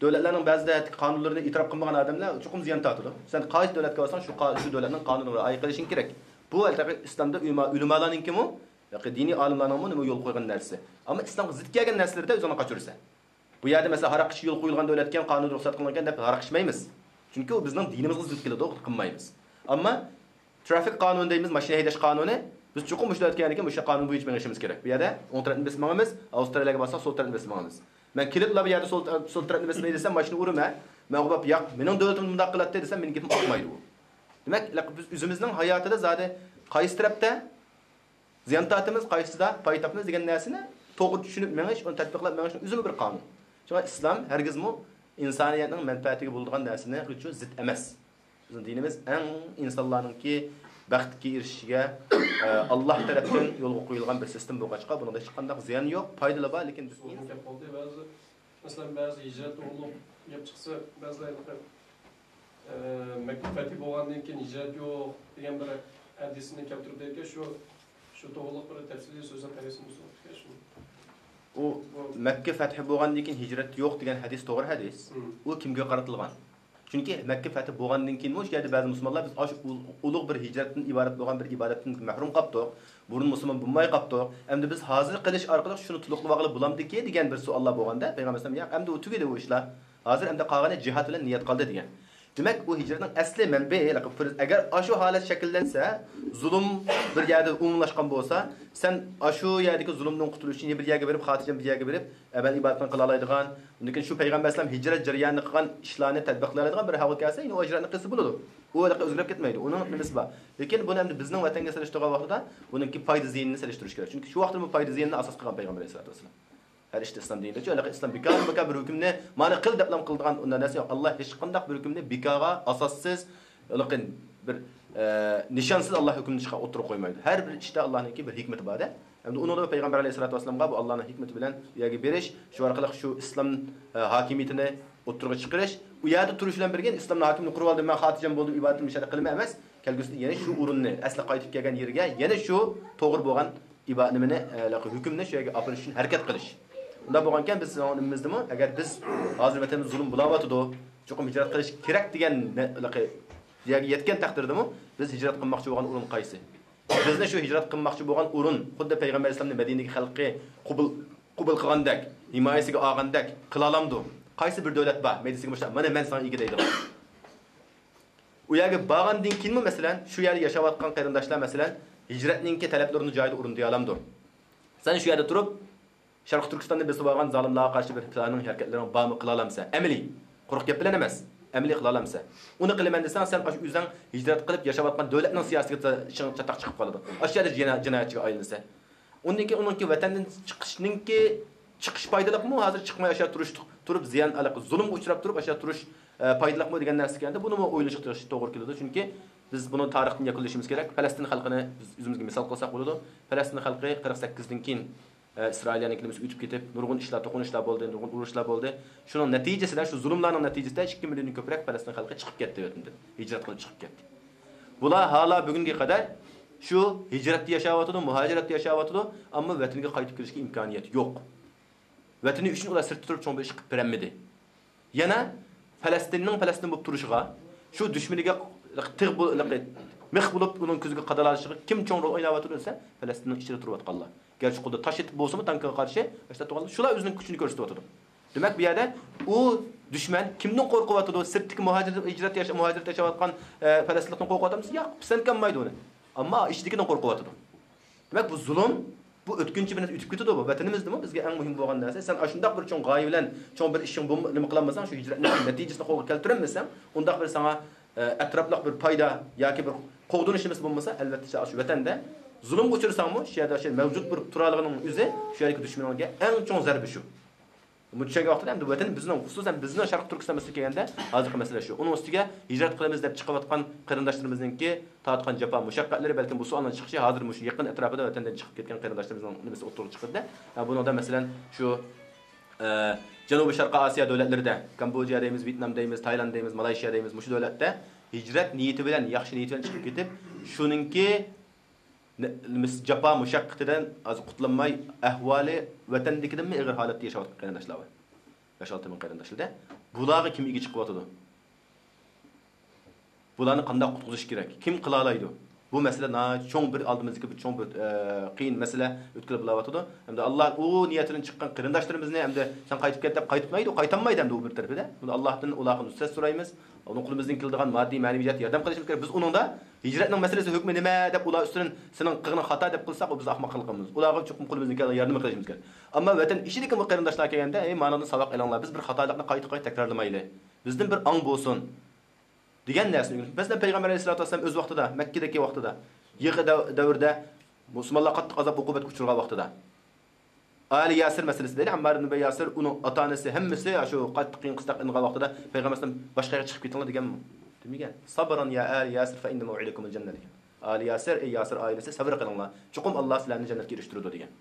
دۆلەتلەرنىڭ بەزىدە قانۇنلىرىنى ئېتىراپ قىلمىغان ئادەملەر چوقۇم زىيان تارتىدۇ. سەن قايسى دۆلەتكە بارساڭ، شۇ قا-، شۇ دۆلەتنىڭ قانۇنىغا رىئايە قىلىشىڭ كېرەك. بۇ ھەقىقىي ئىسلامدا ئۆلىما-، ئۆلىمالارنىڭكىمۇ، ياكى دىنىي ئالىملارنىڭمۇ نېمە يول قويغان نەرسىسى. ئەمما ئىسلامغا زىت كەلگەن نەرسىلەردە ئۆزۈڭنى قاچۇرىسەن. بۇ يەردە، مەسىلەن، ھاراق ئىچىش يول قويۇلغان دۆلەتكەن، قانۇن رۇخسەت قىلىنغان دەپ ھاراق ئىچمەيمىز. چۈنكى ئۇ بىزنىڭ دىنىمىزغا زىت كېلىدۇ، قىلمايمىز. ئەمما ترافىك قانۇنى دەيمىز، ماشىنا ھەيدەش قانۇنى، بىز چوقۇم مۇشۇ دۆلەتكە كەلگەندىكىن مۇشۇ قانۇن بويىچە مېڭىشىمىز كېرەك. بۇ يەردە ئوڭ تەرەپنى بېسىپ ماڭىمىز، ئاۋسترالىيەگە بارساق سول تەرەپنى بېسىپ ماڭىمىز. مەن كېلىپلا بۇ يەردە سول، سول تەرەپنى بېسىمەي دېسەم، ماشىنا ئۇرىمەن. مەن ئۇ بولۇپ، ياق، مېنىڭ دۆلىتىم بۇنداق قىلاتتى دېسەم، مېنىڭ گېپىم ئاقمايدۇ بۇ. دېمەك، بىز ئۆزىمىزنىڭ ھاياتىدا زادى قايسى تەرەپتە زىيان تارتىمىز، قايسىدا پايدا تاپىمىز دېگەن نەرسىنى توغرا چۈشىنىپ مېڭىش، ئۇنى تەتبىقلاپ مېڭىشنىڭ ئۆزىمۇ بىر قانۇن. شۇڭا ئىسلام ھەرگىزمۇ ئىنسانىيەتنىڭ مەنپەئەتىگە بولىدىغان نەرسىنى قىلىشى زىت ئەمەس. بىزنىڭ دىنىمىز ئەڭ ئىنسانلارنىڭكى بەختكە ئېرىشىشىگە، ئە، ئاللاھ تەرەپتىن يولغا قويۇلغان بىر سىستېما بولغاچقا، بۇنىڭدا ھېچقانداق زىيان يوق، پايدىلا بار، لېكىن بىز ئۇزۇن گەپ بولدى. بەزى، مەسىلەن، بەزى ھىجرەت توغرۇلۇق گەپ چىقسا، بەزىلەر، ئە، مەككە پەتھى بولغاندىن كېيىن ھىجرەت يوق دېگەن بىر ھەدىسنى كەلتۈرۈپ بەرگەن، شۇ، شۇ توغرۇلۇق بىر تەپسىلىي سۆزلەپ بەرگەن بولسا. ئۇ مەككە پەتھى بولغاندىن كېيىن ھىجرەت يوق دېگەن ھەدىس توغرا ھەدىس. مم. ئۇ كىمگە قارىتىلغان؟ چۈنكى مەككە پەتھى بولغاندىن كېيىنمۇ شۇ يەردە بەزى مۇسۇلمانلار، بىز ئاشۇ ئۇل-، ئۇلۇغ بىر ھىجرەتتىن ئىبارەت بولغان بىر ئىبادەتتىن مەھرۇم قاپتۇق، بۇرۇن مۇسۇلمان بولماي قاپتۇق، ئەمدى بىز ھازىر قىلىش ئارقىلىق شۇنى تولۇقلىۋالغىلى بولامدىكى دېگەن بىر سوئاللار بولغاندا، پەيغەمبەر ئەلەيھىسسالام، ياق، ئەمدى ئۇ تۈگىدى ئۇ ئىشلار، ھازىر ئەمدى قالغىنى جىھاد بىلەن نىيەت قالدى دېگەن. دېمەك، ئۇ ھىجرەتنىڭ ئەسلى مەنبەيى، ئەگەر ئاشۇ ھالەت شەكىللەنسە، زۇلۇم بىر يەردە ئومۇملاشقان بولسا، سەن ئاشۇ يەردىكى زۇلۇمدىن قۇتۇلۇش ئۈچۈن يا بىر يەرگە بېرىپ، خاتىرجەم بىر يەرگە بېرىپ، ئەمەل ئىبادىتىنى قىلالايدىغان، ئۇندىن كېيىن شۇ پەيغەمبەر ئەلەيھىسسالام ھىجرەت جەريانىدا قىلغان ئىشلارنى تەتبىقلايدىغان بىر ھالغا كەلسە، يەنە ئۇ ھىجرەتنى قىلسا بولىدۇ. ئۇ ھېلىقى ئۆزگىرىپ كەتمەيدۇ. ئۇنىڭ نېمىسى بار. لېكىن بۇنى ئەمدى بىزنىڭ ۋەتەنگە سېلىشتۇرغان ۋاقتىدا بۇنىڭكى پايدا زىيىنىنى سېلىشتۇرۇش كېرەك. چۈنكى شۇ ۋاقىتتا بۇ پايدا زىيىنىنى ئاساس قىلغان پەيغەمبەر ئەلەيھىسسالاتۇ ۋەسسالام. ھەر ئىشتا ئىسلام دىنىدا ھېلىقى ئىسلام بىكار، بىكار بىر ھۆكۈمنى مانا قىل دەپلا قىلىدىغان ئۇنداق نەرسە يوق. ئاللا ھېچقانداق بىر ھۆكۈمنى بىكارغا، ئاساسسىز، ھېلىقى بىر، ئە، نىشانسىز ئاللا ھۆكۈمنى چىقار-، ئوتتۇرىغا قويمايدۇ. ھەر بىر ئىشتا ئاللانىڭكى بىر ھېكمىتى بار-دە. ئەمدى ئۇنىڭدا پەيغەمبەر ئەلەيھىسسالاتۇ ۋەسسالامغا بۇ ئاللانىڭ ھېكمىتى بىلەن ئۇ يەرگە بېرىش، شۇ ئارقىلىق شۇ ئىسلام، ئە، ھاكىمىيىتىنى ئوتتۇرىغا چىقىرىش، ئۇ يەردە تۇرۇش بىلەن بىرگە، ئىسلامنىڭ ھاكىمىيىتىنى قۇرۇۋالدىم، مەن خاتىرجەم بولدۇم، ئىبادىتىمنى مۇشۇ يەردە قىلىمەن ئەمەس، كەلگۈسىدە يەنە شۇ ئورۇننى، ئەسلى قايتىپ كەلگەن يېرىگە، يەنە شۇ توغرا بولغان ئىبا-، نېمىنى، ئە، ھۆكۈمنى شۇ يەرگە ئاپىرىش ئۈچۈن ھەرىكەت قىلىش. ئۇنداق بولغانىكەن، بىز سىزنىڭ نېمىمىزدىمۇ، ئەگەر بىز ھازىر ۋەتەندە زۇلۇم بولاۋاتىدۇ، چوقۇم ھىجرەت قىلىش كېرەك دېگەن نە-، يەرگە يەتكەن تەقدىردىمۇ، بىز ھىجرەت قىلماقچى بولغان ئورۇن قايسى؟ بىزنى شۇ ھىجرەت قىلماقچى بولغان ئورۇن، خۇددى پەيغەمبەر ئەلەيھىسسالامنى مەدىنىگە خەلقى قوبۇل، قوبۇل قىلغاندەك، ھىمايىسىگە ئالغاندەك قىلالامدۇ؟ قايسى بىر دۆلەت بار، مەدىنىسىگە مۇشۇنداق، مانا مەن ساڭا ئىگە دەيدىغان؟ ئۇ يەرگە بارغاندىن كېيىنمۇ، مەسىلەن، شۇ يەردە ياشاۋاتقان قېرىنداشلار، مەسىلەن، ھىجرەتنىڭكى تەلەپلىرىنى جايىدا ئورۇندىيالامدۇ؟ سەن شۇ يەردە تۇرۇپ، شەرقىي تۈركىستاننى بېسىۋالغان زالىملارغا قارشى بىر پىلانىڭ، ھەرىكەتلىرىڭ بارمۇ، قىلالامسەن؟ ئەمەلىي. قۇرۇق گەپ بىلەن ئەمەس. ئەمەلىي قىلالامسەن؟ ئۇنى قىلىمەن دېسەڭ، سەن ئاشۇ ئۆزۈڭ ھىجرەت قىلىپ ياشاۋاتقان دۆلەتنىڭ سىياسىتىگە چىڭ چاتاق چىقىپ قالىدۇ. ئاشۇ يەردە جىنا-، جىنايەتچىگە ئايلىنىسەن. ئۇندىن كېيىن ئۇنىڭكى ۋەتەندىن چىقىشنىڭكى، چىقىش پايدىلىقمۇ؟ ھازىر چىقماي ئاشۇ يەردە تۇرۇش، تۇرۇپ زىيان، زۇلۇمغا ئۇچراپ تۇرۇپ ئاشۇ يەردە تۇرۇش، ئە، پايدىلىقمۇ دېگەن نەرسىگە كەلگەندە، بۇنىمۇ ئويلىنىشقا توغرا كېلىدۇ. چۈنكى بىز بۇنى تارىختىن يەكۈنلىشىمىز كېرەك. پەلەستىن خەلقىنى بىز ئۆزىمىزگە مىسال قىلساق بولىدۇ. پەلەستىن خەلقى قىرىق سەككىزدىن كېيىن، ئە، ئىسرائىلىيەنىڭكى نېمىسى ئۆتۈپ كېتىپ، نۇرغۇن ئىشلار، توقۇنۇشلار بولدى، نۇرغۇن ئۇرۇشلار بولدى. شۇنىڭ نەتىجىسىدە، شۇ زۇلۇملارنىڭ نەتىجىسىدە ئىككى مىليوندىن كۆپرەك پەلەستىن خەلقى چىقىپ كەتتى ۋەتىنىدىن. ھىجرەت قىلىپ چىقىپ كەتتى. بۇلار ھالا بۈگۈنگە قەدەر شۇ ھىجرەتتە ياشاۋاتىدۇ، مۇھاجىرەتتە ياشاۋاتىدۇ، ئەمما ۋەتىنىگە قايتىپ كېلىشكە ئىمكانىيەت يوق. ۋەتىنى ئۈچۈن ئۇلار سىرتتا تۇرۇپ چوڭ بىر ئىش قىلىپ بېرەلمىدى. يەنە پەلەستىننىڭ پەلەستىن بولۇپ تۇرۇشىغا، شۇ دۈشمىنىگە تىغ بول-، مىخ بولۇپ ئۇنىڭ كۆزىگە قادالىشىغا كىم چوڭ رول ئويناۋاتىدۇ دېسە، پەلەستىننىڭ ئىچىدە تۇرۇۋاتقانلار. گەرچە قولدا تاش ئېتىپ بولسىمۇ، تانكىغا قارشى، ئاشۇنداق تۇرغانلار، شۇلار ئۆزىنىڭ كۈچىنى كۆرسىتىۋاتىدۇ. دېمەك، بۇ يەردە ئۇ دۈشمەن كىمدىن قورقۇۋاتىدۇ؟ سىرتتىكى مۇھاجىر، ھىجرەت ياشا-، مۇھاجىرەتتە ياشاۋاتقان، ئە، پەلەستىنلىقتىن قورقۇۋاتامسىز؟ ياق، پىسەنتكە ئالمايدۇ ئۇنى. ئەمما ئىچىدىكىدىن قورقۇۋاتىدۇ. دېمەك، بۇ زۇلۇم، بۇ ئۆتكۈنچى بىر نەرسە، ئۆتۈپ كېتىدۇ بۇ. ۋەتىنىمىزدىمۇ بىزگە ئەڭ مۇھىم بولغان نەرسە، سەن ئاشۇنداق بىر چوڭ غايە بىلەن، چوڭ بىر ئىشىڭ بولما-، نېمە قىلالمىساڭ، شۇ ھىجرەتنى نەتىجىسىنى قولغا كەلتۈرەلمىسەڭ، ئۇنداق بىر ساڭا، ئە، ئەتراپلىق بىر پايدا ياكى بىر قوغدىنىشىمىز بولمىسا، ئەلۋەتتە، سەن شۇ ۋەتەندە زۇلۇمغا ئۇچرىساڭمۇ، شۇ يەردە شۇ مەۋجۇت بۇرۇپ تۇرالىغىنىڭ ئۆزى شۇ يەردىكى دۈشمىنىڭگە ئەڭ چوڭ زەربە شۇ. بۇ چۈشەنگەن ۋاقتىدا ئەمدى ۋەتەن بىزنىڭ، خۇسۇسەن بىزنىڭ شەرقىي تۈركىستان مەسىلىسىگە كەلگەندە، ھازىرقى مەسىلە شۇ. ئۇنىڭ ئۈستىگە ھىجرەت قىلىمىز دەپ چىقىۋاتقان قېرىنداشلىرىمىزنىڭكى تارتقان جاپا مۇشەققەتلىرى، بەلكىم بۇ سوئالنىڭ چىقىشى ھازىر مۇشۇ يېقىن ئەتراپىدا ۋەتەندىن چىقىپ كەتكەن قېرىنداشلىرىمىزنىڭ نېمىسى ئوتتۇرىغا چىقىدۇ. ھە، بۇنىڭدا مەسىلەن شۇ، ئە، جەنۇبىي شەرقىي ئاسىيا دۆلەتلىرىدە، كامبودژا دەيمىز، ۋيېتنام دەيمىز، تايلاند دەيمىز، مالايشىيا دەيمىز، مۇشۇ دۆلەتتە ھىجرەت نىيىتى بىلەن، ياخشى نىيىتى بىلەن چىقىپ كېتىپ، شۇنىڭكى نە-، نېمىسى، جاپا مۇشەققىتىدىن ھازىر قۇتۇلالماي، ئەھۋالى ۋەتەندىكىدىنمۇ ئېغىر ھالەتتە ياشاۋاتقان قېرىنداشلار بار. ياش ئالتە مىڭ قېرىنداشلىردا. بۇلارغا كىم ئىگە چىقىۋاتىدۇ؟ بۇلارنى قانداق قۇتقۇزۇش كېرەك؟ كىم قىلالايدۇ؟ بۇ مەسىلە ناھايىتى چوڭ بىر ئالدىمىزدىكى بىر چوڭ بىر، ئە، قىيىن مەسىلە ئۆتكىلى بولاۋاتىدۇ. ئەمدى ئاللا ئۇ نىيەتىدىن چىققان قېرىنداشلىرىمىزنى ئەمدى سەن قايتىپ كەت دەپ قايتمايدۇ، قايتالمايدۇ ئەمدى ئۇ بىر تەرىپىدە. بۇنى ئاللاھتىن، ئۇلارغا نۇسرەت سورايمىز. ئۇنىڭ قولىمىزدىن كېلىدىغان ماددىي، مەنىۋى جەھەتتە ياردەم قىلىشىمىز كېرەك. بىز ئۇنىڭدا ھىجرەتنىڭ مەسىلىسى ھۆكمى نېمە دەپ ئۇلار ئۈستىدىن سېنىڭ قىلغىنىڭ خاتا دەپ قىلساق، ئۇ بىز ئەخمەقلىقىمىز. ئۇلارغا چوقۇم قولىمىزدىن كەلگەن ياردىمى قىلىشىمىز كېرەك. ئەمما ۋەتەن ئىچىدىكى بۇ قېرىنداشلار كەلگەندە، ئەي، مانىڭدىن ساۋاق ئېلىڭلار، بىز بىر خاتالىقنى قايتا قايتا تەكرارلىمايلى. بىزدىن بىر ئاڭ بولسۇن دېگەن نەرسىنى ئۆگىنىپ. مەسىلەن، پەيغەمبەر ئەلەيھىسسالاتۇ ۋەسسالام ئۆز ۋاقتىدا، مەككىدىكى ۋاقتىدا، يېقى دەۋ-، دەۋردە مۇسۇلمانلار قاتتىق ئازاب ئوقۇبەتكە ئۇچرىغان ۋاقتىدا، ئالى ياسىر مەسىلىسى دەيلى، ئەممار ئىبن ياسىر، ئۇنىڭ ئاتا-ئانىسى ھەممىسى شۇ قاتتىق قىيىن قىستاق ئىنغان ۋاقتىدا پەيغەمبەر ئەلەيھىسسالام باشقا يەرگە چىقىپ كېتىڭلار دېگەنمۇ؟ دېمىگەن. سەبرەن يا ئالى ياسىر فەئىننە مەۋئىدەكۇمۇل جەننە دېگەن. ئالى ياسىر، ئەي ياسىر ئائىلىسى، سەۋر قىلىڭلار. چوقۇم ئاللا سىلەرنى جەننەتكە ئېرىشتۈرىدۇ دېگەن.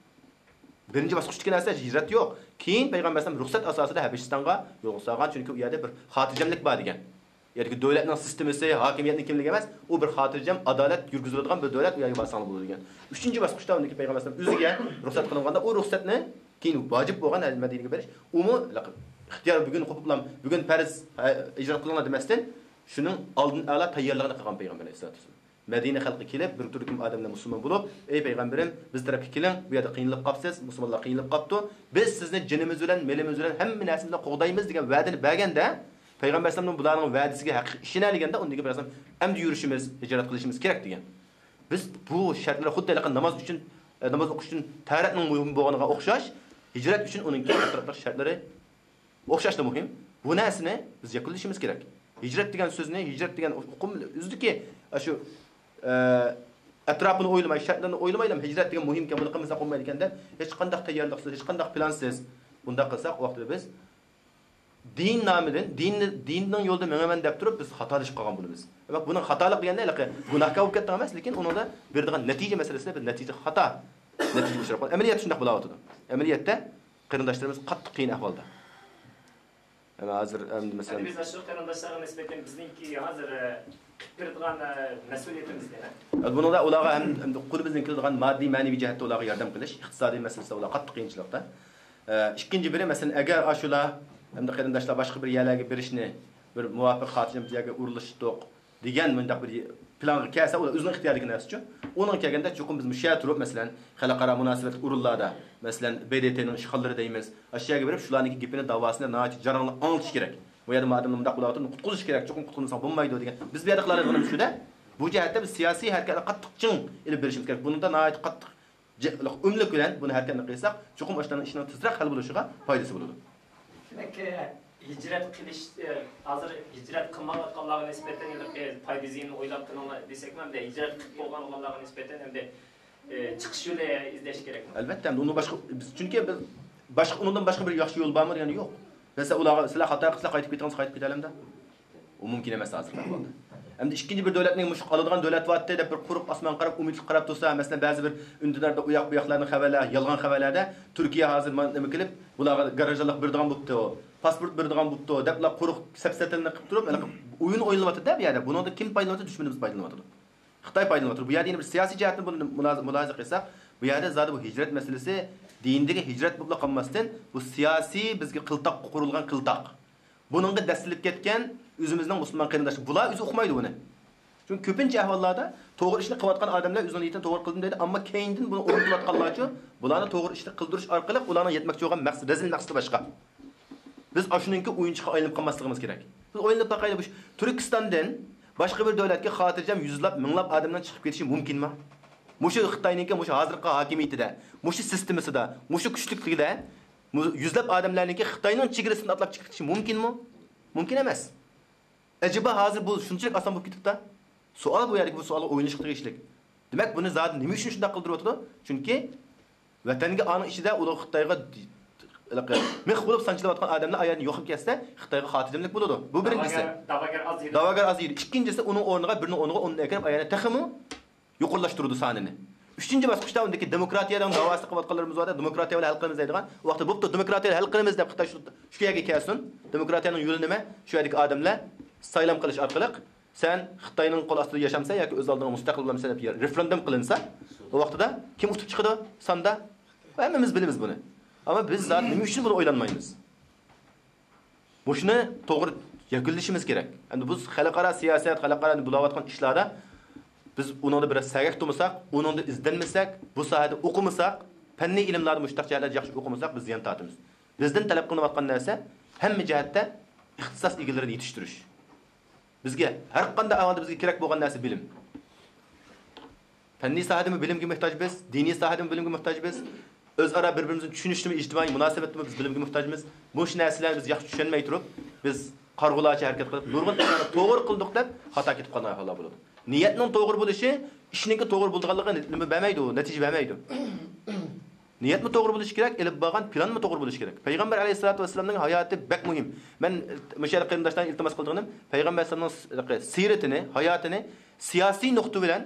بىرىنچى باسقۇچتىكى نەرسە ھىجرەت يوق. كېيىن پەيغەمبەر ئەلەيھىسسالام رۇخسەت ئاساسىدا ھەبەشىستانغا يولغا سالغان، چۈنكى ئۇ يەردە بىر خاتىرجەملىك بار دېگەن. يەردىكى دۆلەتنىڭ سىستېمىسى، ھاكىمىيەتنىڭ كىملىكى ئەمەس، ئۇ بىر خاتىرجەم، ئادالەت يۈرگۈزۈلىدىغان بىر دۆلەت، ئۇ يەرگە بارساڭلار بولىدۇ دېگەن. ئۈچىنچى باسقۇچتا ئۇنىڭكى پەيغەمبەر ئەلەيھىسسالام ئۆزىگە رۇخسەت قىلىنغاندا، ئۇ رۇخسەتنى كېيىن ۋاجىپ بولغان مەدىنىگە بېرىش، ئۇمۇ ئىختىيار بۈگۈن قوپۇپلا، بۈگۈن پەرز، ھە، ھىجرەت قىلىڭلار دېمەستىن، شۇنىڭ ئالدىن ئەلا تەييارلىقىنى قىلغان پەيغەمبەر ئەلەيھىسسالاتۇ ۋەسسالام. مەدىنە خەلقى كېلىپ، بىر تۈركۈم ئادەملەر مۇسۇلمان بولۇپ، ئەي پەيغەمبىرىم، بىز تەرەپكە كېلىڭ، بۇ يەردە قىينىلىپ قاپسىز، مۇسۇلمانلار قىينىلىپ قاپتۇ، بىز سىزنى جېنىمىز بىلەن، مېلىمىز بىلەن، ھەممە نەرسىمىز بىلەن قوغدايمىز دېگەن ۋەدىنى بەرگەندە، پەيغەمبەر ئەلەيھىسسالام بۇلارنىڭ ۋەدىسىگە ھەقىقىي ئىشىنەلىگەندە، ئۇندىن كېيىن پەيغەمبەر ئەلەيھىسسالام ئەمدى يۈرۈشىمىز، ھىجرەت قىلىشىمىز كېرەك دېگەن. بىز بۇ شەرتلەر خۇددى ھېلىقى ناماز ئۈچۈن، ئە، ناماز ئوقۇش ئۈچۈن تەھارەتنىڭ مۇھىم بولغىنىغا ئوخشاش، ھىجرەت ئۈچۈن ئۇنىڭكى ئەتراپلىق شەرتلىرى ئوخشاشلا مۇھىم. بۇ نەرسىنى بىز يەكۈنلىشىمىز كېرەك. ھىجرەت دېگەن سۆزنى، ھىجرەت دېگەن ئۇقۇم ئۆزىدىكى ئاشۇ، ئە، ئەتراپىنى ئويلىماي، شەرتلىرىنى ئويلىمايلا، ھىجرەت دېگەن مۇھىمكەن، بۇنى قىلمىساق بولمايدىكەن دەپ، ھېچقانداق تەييارلىقسىز، ھېچقانداق پىلانسىز بۇنداق قىلساق، ئۇ ۋاقىتتا بىز دىن نامىدىن، دىننى، دىننىڭ يولىدا مېڭىمەن دەپ تۇرۇپ، بىز خاتالىشىپ قالغان بولىمىز. دېمەك، بۇنىڭ خاتالىق دېگەندە ھېلىقى گۇناھكار بولۇپ كەتتىڭ ئەمەس، لېكىن ئۇنىڭدا بېرىدىغان نەتىجە مەسىلىسىدە بىر نەتىجە خاتا. نەتىجىگە ئۇچراپ قالىدۇ. ئەمەلىيەتتە شۇنداق بولاۋاتىدۇ. ئەمەلىيەتتە قېرىنداشلىرىمىز قاتتىق قىيىن ئەھۋالدا. ئەمما ھازىر، ئەمدى مەسىلەن، ئەمدى بىز ئاشۇ قېرىنداشلارغا نىسبەتەن بىزنىڭكى ھازىر، ئە، قىلىپ بېرىدىغان، ئە، مەسئۇلىيىتىمىز دېمەك. بۇنىڭدا ئۇلارغا ھەم، ھەم قولىمىزدىن كېلىدىغان ماددىي، مەنىۋى جەھەتتە ئۇلارغا ياردەم قىلىش، ئىقتىسادىي مەسىلىسىدە ئۇلار قاتتىق قىيىنچىلىقتا. ئە، ئىككىنچى بىرى، مەسىلەن، ئەگەر ئاشۇلار ئەمدى قېرىنداشلار باشقا بىر يەرلەرگە بېرىشنى بىر مۇۋاپىق خاتىرجەم يەرگە ئورۇنلىشىشتۇق دېگەن مۇنداق بىر پىلانغا كەلسە، ئۇلار ئۆزىنىڭ ئىختىيارىدىكى نەرسىچۇ. ئۇنىڭغا كەلگەندە، چوقۇم بىز مۇشۇ يەردە تۇرۇپ، مەسىلەن، خەلقئارا مۇناسىۋەتلىك ئورۇنلاردا، مەسىلەن، ب د ت نىڭ ئىشخانىلىرى دەيمىز، ئاشۇ يەرگە بېرىپ، شۇلارنىڭكى گېپىنى، داۋاسىنى ناھايىتى جاراڭلاپ ئاڭلىتىش كېرەك. بۇ يەردە مۇ ئادەملەر مۇنداق بولاۋاتىدۇ، قۇتقۇزۇش كېرەك، چوقۇم قۇتقۇزمىساڭ بولمايدۇ دېگەن. بىز بۇ يەردە قىلالايدىغىنىمىز شۇ-دە، بۇ جەھەتتە بىز سىياسىي ھەرىكەتنى قاتتىق چىڭ ئېلىپ بېرىشىمىز كېرەك. بۇنىڭدا ناھايىتى قاتتىق جىقلىق، ئۈنلۈك بىلەن بۇنى ھەرىكەتنى قىلساق، چوقۇم ئاشۇلارنىڭ ئىشىنىڭ تېزرەك ھەل بولۇشىغا پايدىسى بولىدۇ. دېمەك، ھىجرەت قىلىش، ھازىر ھىجرەت قىلمايۋاتقانلارغا نىسبەتەن ھېلىقى پايدا زىيىنىنى ئويلاپ قىلىڭلار دېسەكمۇ، ئەمدى ھىجرەت قىلىپ بولغانلارغا نىسبەتەن ئەمدى، چىقىش يولى ئىزدەش كېرەكمۇ؟ ئەلۋەتتە، ئەمدى ئۇنىڭ باشقا، بىز، چۈنكى بىز باشقا، ئۇنىڭدىن باشقا بىر ياخشى يول بارمۇ دېگەندە يوق. مەسىلەن، ئۇلارغا، سىلەر خاتا قىلسىلەر قايتىپ كېتىڭىز، قايتىپ كېتەلەمدۇ؟ ئۇ مۇمكىن ئەمەس ھازىرقى ئەھۋالدا. ئەمدى ئىككىنچى بىر دۆلەتنىڭ مۇشۇ ئالىدىغان دۆلەت بارتتى دەپ بىر قۇرۇق ئاسمانغا قاراپ، ئۈمىدلىك قاراپ تۇرسا، مەسىلەن، بەزى بىر ئۈندىداردا ئۇياق بۇياقلاردىن خەۋەرلەر، يالغان خەۋەرلەردە تۈركىيە ھازىر مانا نېمە قىلىپ، بۇلارغا گاراژدانلىق بېرىدىغان بوپتۇ، پاسپورت بېرىدىغان بوپتۇ دەپلا قۇرۇق سەپسەتىلەرنى قىلىپ تۇرۇپ، ھېلىقى ئويۇن ئوينىلىۋاتىدۇ-دە بۇ يەردە. بۇنىڭدا كىم پايدىلىنىۋاتىدۇ؟ دۈشمىنىمىز پايدىلىنىۋاتىدۇ. خىتاي پايدىلىنىۋاتىدۇ. بۇ يەردە يەنە بىر سىياسىي جەھەتتىن بۇنى مۇلاھىزە، مۇلاھىزە قىلساق، بۇ يەردە زادى بۇ ھىجرەت مەسىلىسى دىندىكى ھىجرەت بولۇپلا قالماستىن، بۇ سىياسىي بىزگە قىلتاق قۇرۇلغان قىلتاق. بۇنىڭغا دەسسىلىپ كەتكەن ئۆزىمىزنىڭ مۇسۇلمان قېرىنداشلىرى. بۇلار ئۆزى ئۇقمايدۇ بۇنى. چۈنكى كۆپىنچە ئەھۋاللاردا توغرا ئىشنى قىلىۋاتقان ئادەملەر ئۆزىنىڭ نىيىتىنى توغرا قىلدىم دەيدۇ، ئەمما كەينىدىن بۇنى ئورۇنلىۋاتقانلارچۇ، بۇلارنى توغرا ئىشنى قىلدۇرۇش ئارقىلىق ئۇلارنىڭ يەتمەكچى بولغان مەقسىتى، رەزىل مەقسىتى باشقا. بىز ئاشۇنىڭكى ئويۇنچۇقىغا ئايلىنىپ قالماسلىقىمىز كېرەك. بىز ئويلىنىپ باقايلى، مۇشۇ تۈركىستاندىن باشقا بىر دۆلەتكە خاتىرجەم يۈزلەپ، مىڭلاپ ئادەمنىڭ چىقىپ كېتىشى مۇمكىنمۇ؟ مۇشۇ خىتاينىڭكى مۇشۇ ھازىرقى ھاكىمىيىتىدە، مۇشۇ سىستېمىسىدا، مۇشۇ كۈچلۈكلۈكىدە مۇ-، يۈزلەپ ئادەملەرنىڭكى خىتاينىڭ چېگرىسىدىن ئاتلاپ چىقىپ كېتىشى مۇمكىنمۇ؟ مۇمكىن ئەمەس. ئەجەبا ھازىر بۇ شۇنچىلىك ئاسان بولۇپ كېتىپتۇ؟ سوئال بۇ يەردىكى، بۇ سوئالغا ئويلىنىشقا تېگىشلىك. دېمەك، بۇنى زادى نېمە ئۈچۈن شۇنداق قىلدۇرۇۋاتىدۇ؟ چۈنكى ۋەتەنگە، ئانىڭ ئىچىدە ئۇلار خىتايغا مىخ بولۇپ سانچىلىۋاتقان ئادەملەر ئايەردىن يوقاپ كەتسە، خىتايغا خاتىرجەملىك بولىدۇ. بۇ بىرىنچىسى. داۋاگەر، داۋاگەر ئاز يېدى. داۋاگەر ئاز يېدى. ئىككىنچىسى، ئۇنىڭ ئورنىغا بىرنىڭ ئورنىغا ئوننى ئەكىرىپ، ئايەردە تېخىمۇ يۇقىرىلاشتۇرىدۇ سانىنى. ئۈچىنچى باسقۇچتا ئۇندىكى دېموكراتىيەنىڭ داۋاسىنى قىلىۋاتقانلىرىمىز بار-دە، دېموكراتىيە بىلەن ھەل قىلىمىز دەيدىغان. ئۇ ۋاقىتتا بوپتۇ، دېموكراتىيە ھەل قىلىمىز دەپ خىتاي شۇ، شۇ يەرگە كەلسۇن. دېموكراتىيەنىڭ يولى نېمە؟ شۇ يەردىكى ئادەملەر سايلام قىلىش ئارقىلىق سەن خىتاينىڭ قول ئاستىدا ياشامسەن ياكى ئۆز ئالدىڭغا مۇستەقىل بولامسەن دەپ رېفېرېندۇم قىلىنسا، ئۇ ۋاقتىدا كىم ئۇتۇپ چىقىدۇ ساندا؟ ھەممىمىز بىلىمىز بۇنى. ئەمما بىز زادى نېمە ئۈچۈن بۇنى ئويلانمايمىز؟ مۇشۇنى توغرا يەكۈنلىشىمىز كېرەك. ئەمدى بىز خەلقئارا سىياسەت، خەلقئارا بولاۋاتقان ئىشلاردا بىز ئۇنىڭدا بىر سەگەك تۇرمىساق، ئۇنىڭدا ئىزدەنمىسەك، بۇ ساھەدە ئوقۇمىساق، پەننىي ئىلىملاردا مۇشۇنداق جەھەتلەردە ياخشى ئوقۇمىساق، بىز زىيان تارتىمىز. بىزدىن تەلەپ قىلىنىۋاتقان نەرسە ھەممە جەھەتتە ئىختىساس ئىگىلىرىنى يېتىشتۈرۈش. بىزگە ھەر قانداق ئەھۋالدا بىزگە كېرەك بولغان نەرسە بىلىم. پەننىي ساھەدىمۇ بىلىمگە موھتاجبىز، دىنىي ساھەدىمۇ بىلىمگە موھتاجبىز. ئۆزئارا بىر-بىرىمىزنى چۈشىنىشتىمۇ، ئىجتىمائىي مۇناسىۋەتتىمۇ بىز بىلىمگە موھتاجمىز. مۇشۇ نەرسىلەرنى بىز ياخشى چۈشەنمەي تۇرۇپ، بىز قارىغۇلارچە ھەرىكەت قىلىپ، نۇرغۇن ئىشلارنى توغرا قىلدۇق دەپ خاتا كېتىپ قالغان ئەھۋاللار بولىدۇ. نىيەتنىڭ توغرا بولۇشى ئىشنىڭكى توغرا بولىدىغانلىقىغا نېمە بەرمەيدۇ، نەتىجە بەرمەيدۇ. نىيەتمۇ توغرا بولۇشى كېرەك، ئېلىپ بارغان پىلانمۇ توغرا بولۇشى كېرەك. پەيغەمبەر ئەلەيھىسسالاتۇ ۋەسسالامنىڭ ھاياتى بەك مۇھىم. مەن مۇشۇ يەردە قېرىنداشلاردىن ئىلتىماس قىلىدىغىنىم، پەيغەمبەر ئەلەيھىسسالامنىڭ سىرىتىنى، ھاياتىنى سىياسىي نۇقتا بىلەن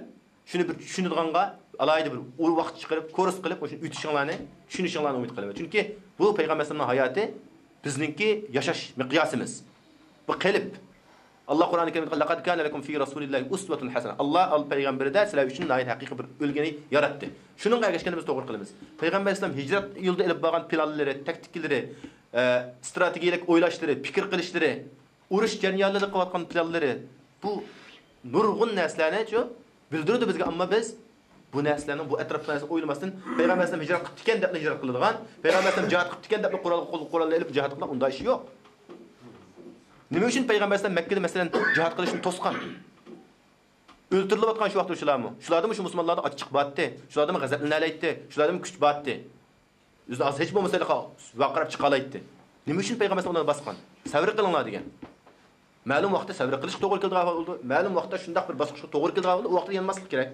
شۇنى بىر چۈشىنىدىغانغا ئالاھىدە بىر ۋاقىت چىقىرىپ، كورس قىلىپ، مۇشۇنى ئۆتۈشۈڭلارنى، چۈشىنىشىڭلارنى ئۈمىد قىلىمەن. چۈنكى بۇ پەيغەمبەر ئەلەيھىسسالامنىڭ ھاياتى بىزنىڭكى ياشاش مىقياسىمىز. بۇ قېلىپ. ئاللا قۇرئانى كەرىمدە، لەقەد كانە لەكۇم فى رەسۇلىللاھى ئۇسۋەتۇن ھەسەنە. ئاللا پەيغەمبىرىدە سىلەر ئۈچۈن ناھايىتى ھەقىقىي بىر ئۈلگىنى ياراتتى. شۇنىڭغا ئەگەشكەندە بىز توغرا قىلىمىز. پەيغەمبەر ئەلەيھىسسالام ھىجرەت يولىدا ئېلىپ بارغان پىلانلىرى، تاكتىكىلىرى، ئە، ئىستراتېگىيەلىك ئويلاشلىرى، پىكىر قىلىشلىرى، ئۇرۇش جەريانلىرىدا قىلىۋاتقان پىلانلىرى، بۇ نۇرغۇن نەرسىلەرنىچۇ بىلدۈرىدۇ بىزگە، ئەمما بىز بۇ نەرسىلەرنىڭ، بۇ ئەتراپتا نەرسە ئويلىماستىن، پەيغەمبەر ئەلەيھىسسالام ھىجرەت قىپتىكەن دەپلا ھىجرەت قىلىدىغان، پەيغەمبەر ئەلەيھىسسالام جىھاد قىپتىكەن دەپلا قورال، قول، قورالنى ئېلىپ جىھاد قىلىدىغان ئۇنداق ئىش يوق. نېمە ئۈچۈن پەيغەمبەر ئەلەيھىسسالام مەككىدە، مەسىلەن، جىھاد قىلىشنى توسقان؟ ئۆلتۈرۈلۈۋاتقان شۇ ۋاقىتتا شۇلارمۇ. شۇلاردىمۇ شۇ مۇسۇلمانلاردىن ئاچچىق بارتتى. شۇلاردىمۇ غەزەپلىنەلەيتتى. شۇلاردىمۇ كۈچ بارتتى. ئۆزىنى ئاز ھېچ بولمىسا ۋارقىراپ چىقالايتتى. نېمە ئۈچۈن پەيغەمبەر ئەلەيھىسسالام ئۇلارنى باسقان؟ سەۋر قىلىڭلار دېگەن. مەلۇم ۋاقىتتا سەۋر قىلىشقا توغرا كېلىدىغان ئەھۋال بولىدۇ. مەلۇم ۋاقىتتا شۇنداق بىر باسقۇچقا توغرا كېلىدىغان ئەھۋال بولىدۇ. ئۇ ۋاقىتتا يانماسلىق كېرەك.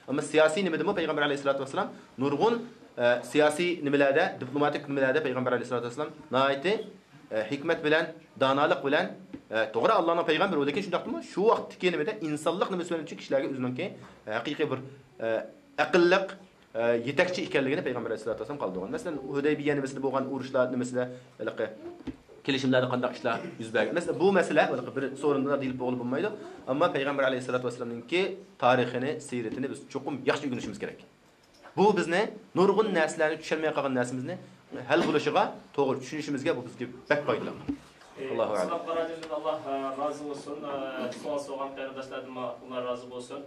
ئەمما سىياسىي نېمىدىمۇ پەيغەمبەر ئەلەيھىسسالاتۇ ۋەسسالام نۇرغۇن، ئە، سىياسىي نېمىلەردە، دىپلوماتىك نېمىلەردە پەيغەمبەر ئەلەيھىسسالاتۇ ۋەسسالام ناھايىتى، ئە، ھېكمەت بىلەن، دانالىق بىلەن، ئە، توغرا، ئاللانىڭ پەيغەمبىرى، لېكىن شۇنداقتىمۇ شۇ ۋاقىتتىكى نېمىدە ئىنسانلىق نېمىسى بىلەن كىشىلەرگە ئۆزىنىڭكى، ئە، ھەقىقىي بىر، ئە، ئەقىللىق، ئە، يېتەكچى ئىكەنلىكىنى پەيغەمبەر ئەلەيھىسسالاتۇ ۋەسسالام قالدۇرغان. مەسىلەن، ھۇدەيبىيە نېمىسىدە بولغان ئۇرۇشلار نېمىسىدە، ھېلىقى كېلىشىملەردە قانداق ئىشلار يۈز بەرگەن. مەسىلەن، بۇ مەسىلە ھېلىقى بىر سورۇندا دېيىلىپ بولغىلى بولمايدۇ. ئەمما پەيغەمبەر ئەلەيھىسسالاتۇ ۋەسسالامنىڭكى تارىخىنى، سىيرىتىنى بىز چوقۇم ياخشى ئۆگىنىشىمىز كېرەك. بۇ بىزنى نۇرغۇن نەرسىلەرنى، چۈشەنمەي قالغان نەرسىمىزنى ھەل بولۇشىغا، توغرا چۈشىنىشىمىزگە بۇ بىزگە بەك پايدىلىق. ئاللاھۇ ئەلەم. ئىسلام قارادىشىمىز، ئاللا، ئە، رازى بولسۇن. ئە، سوئال سورىغان قېرىنداشلاردىنمۇ ئاللا رازى بولسۇن.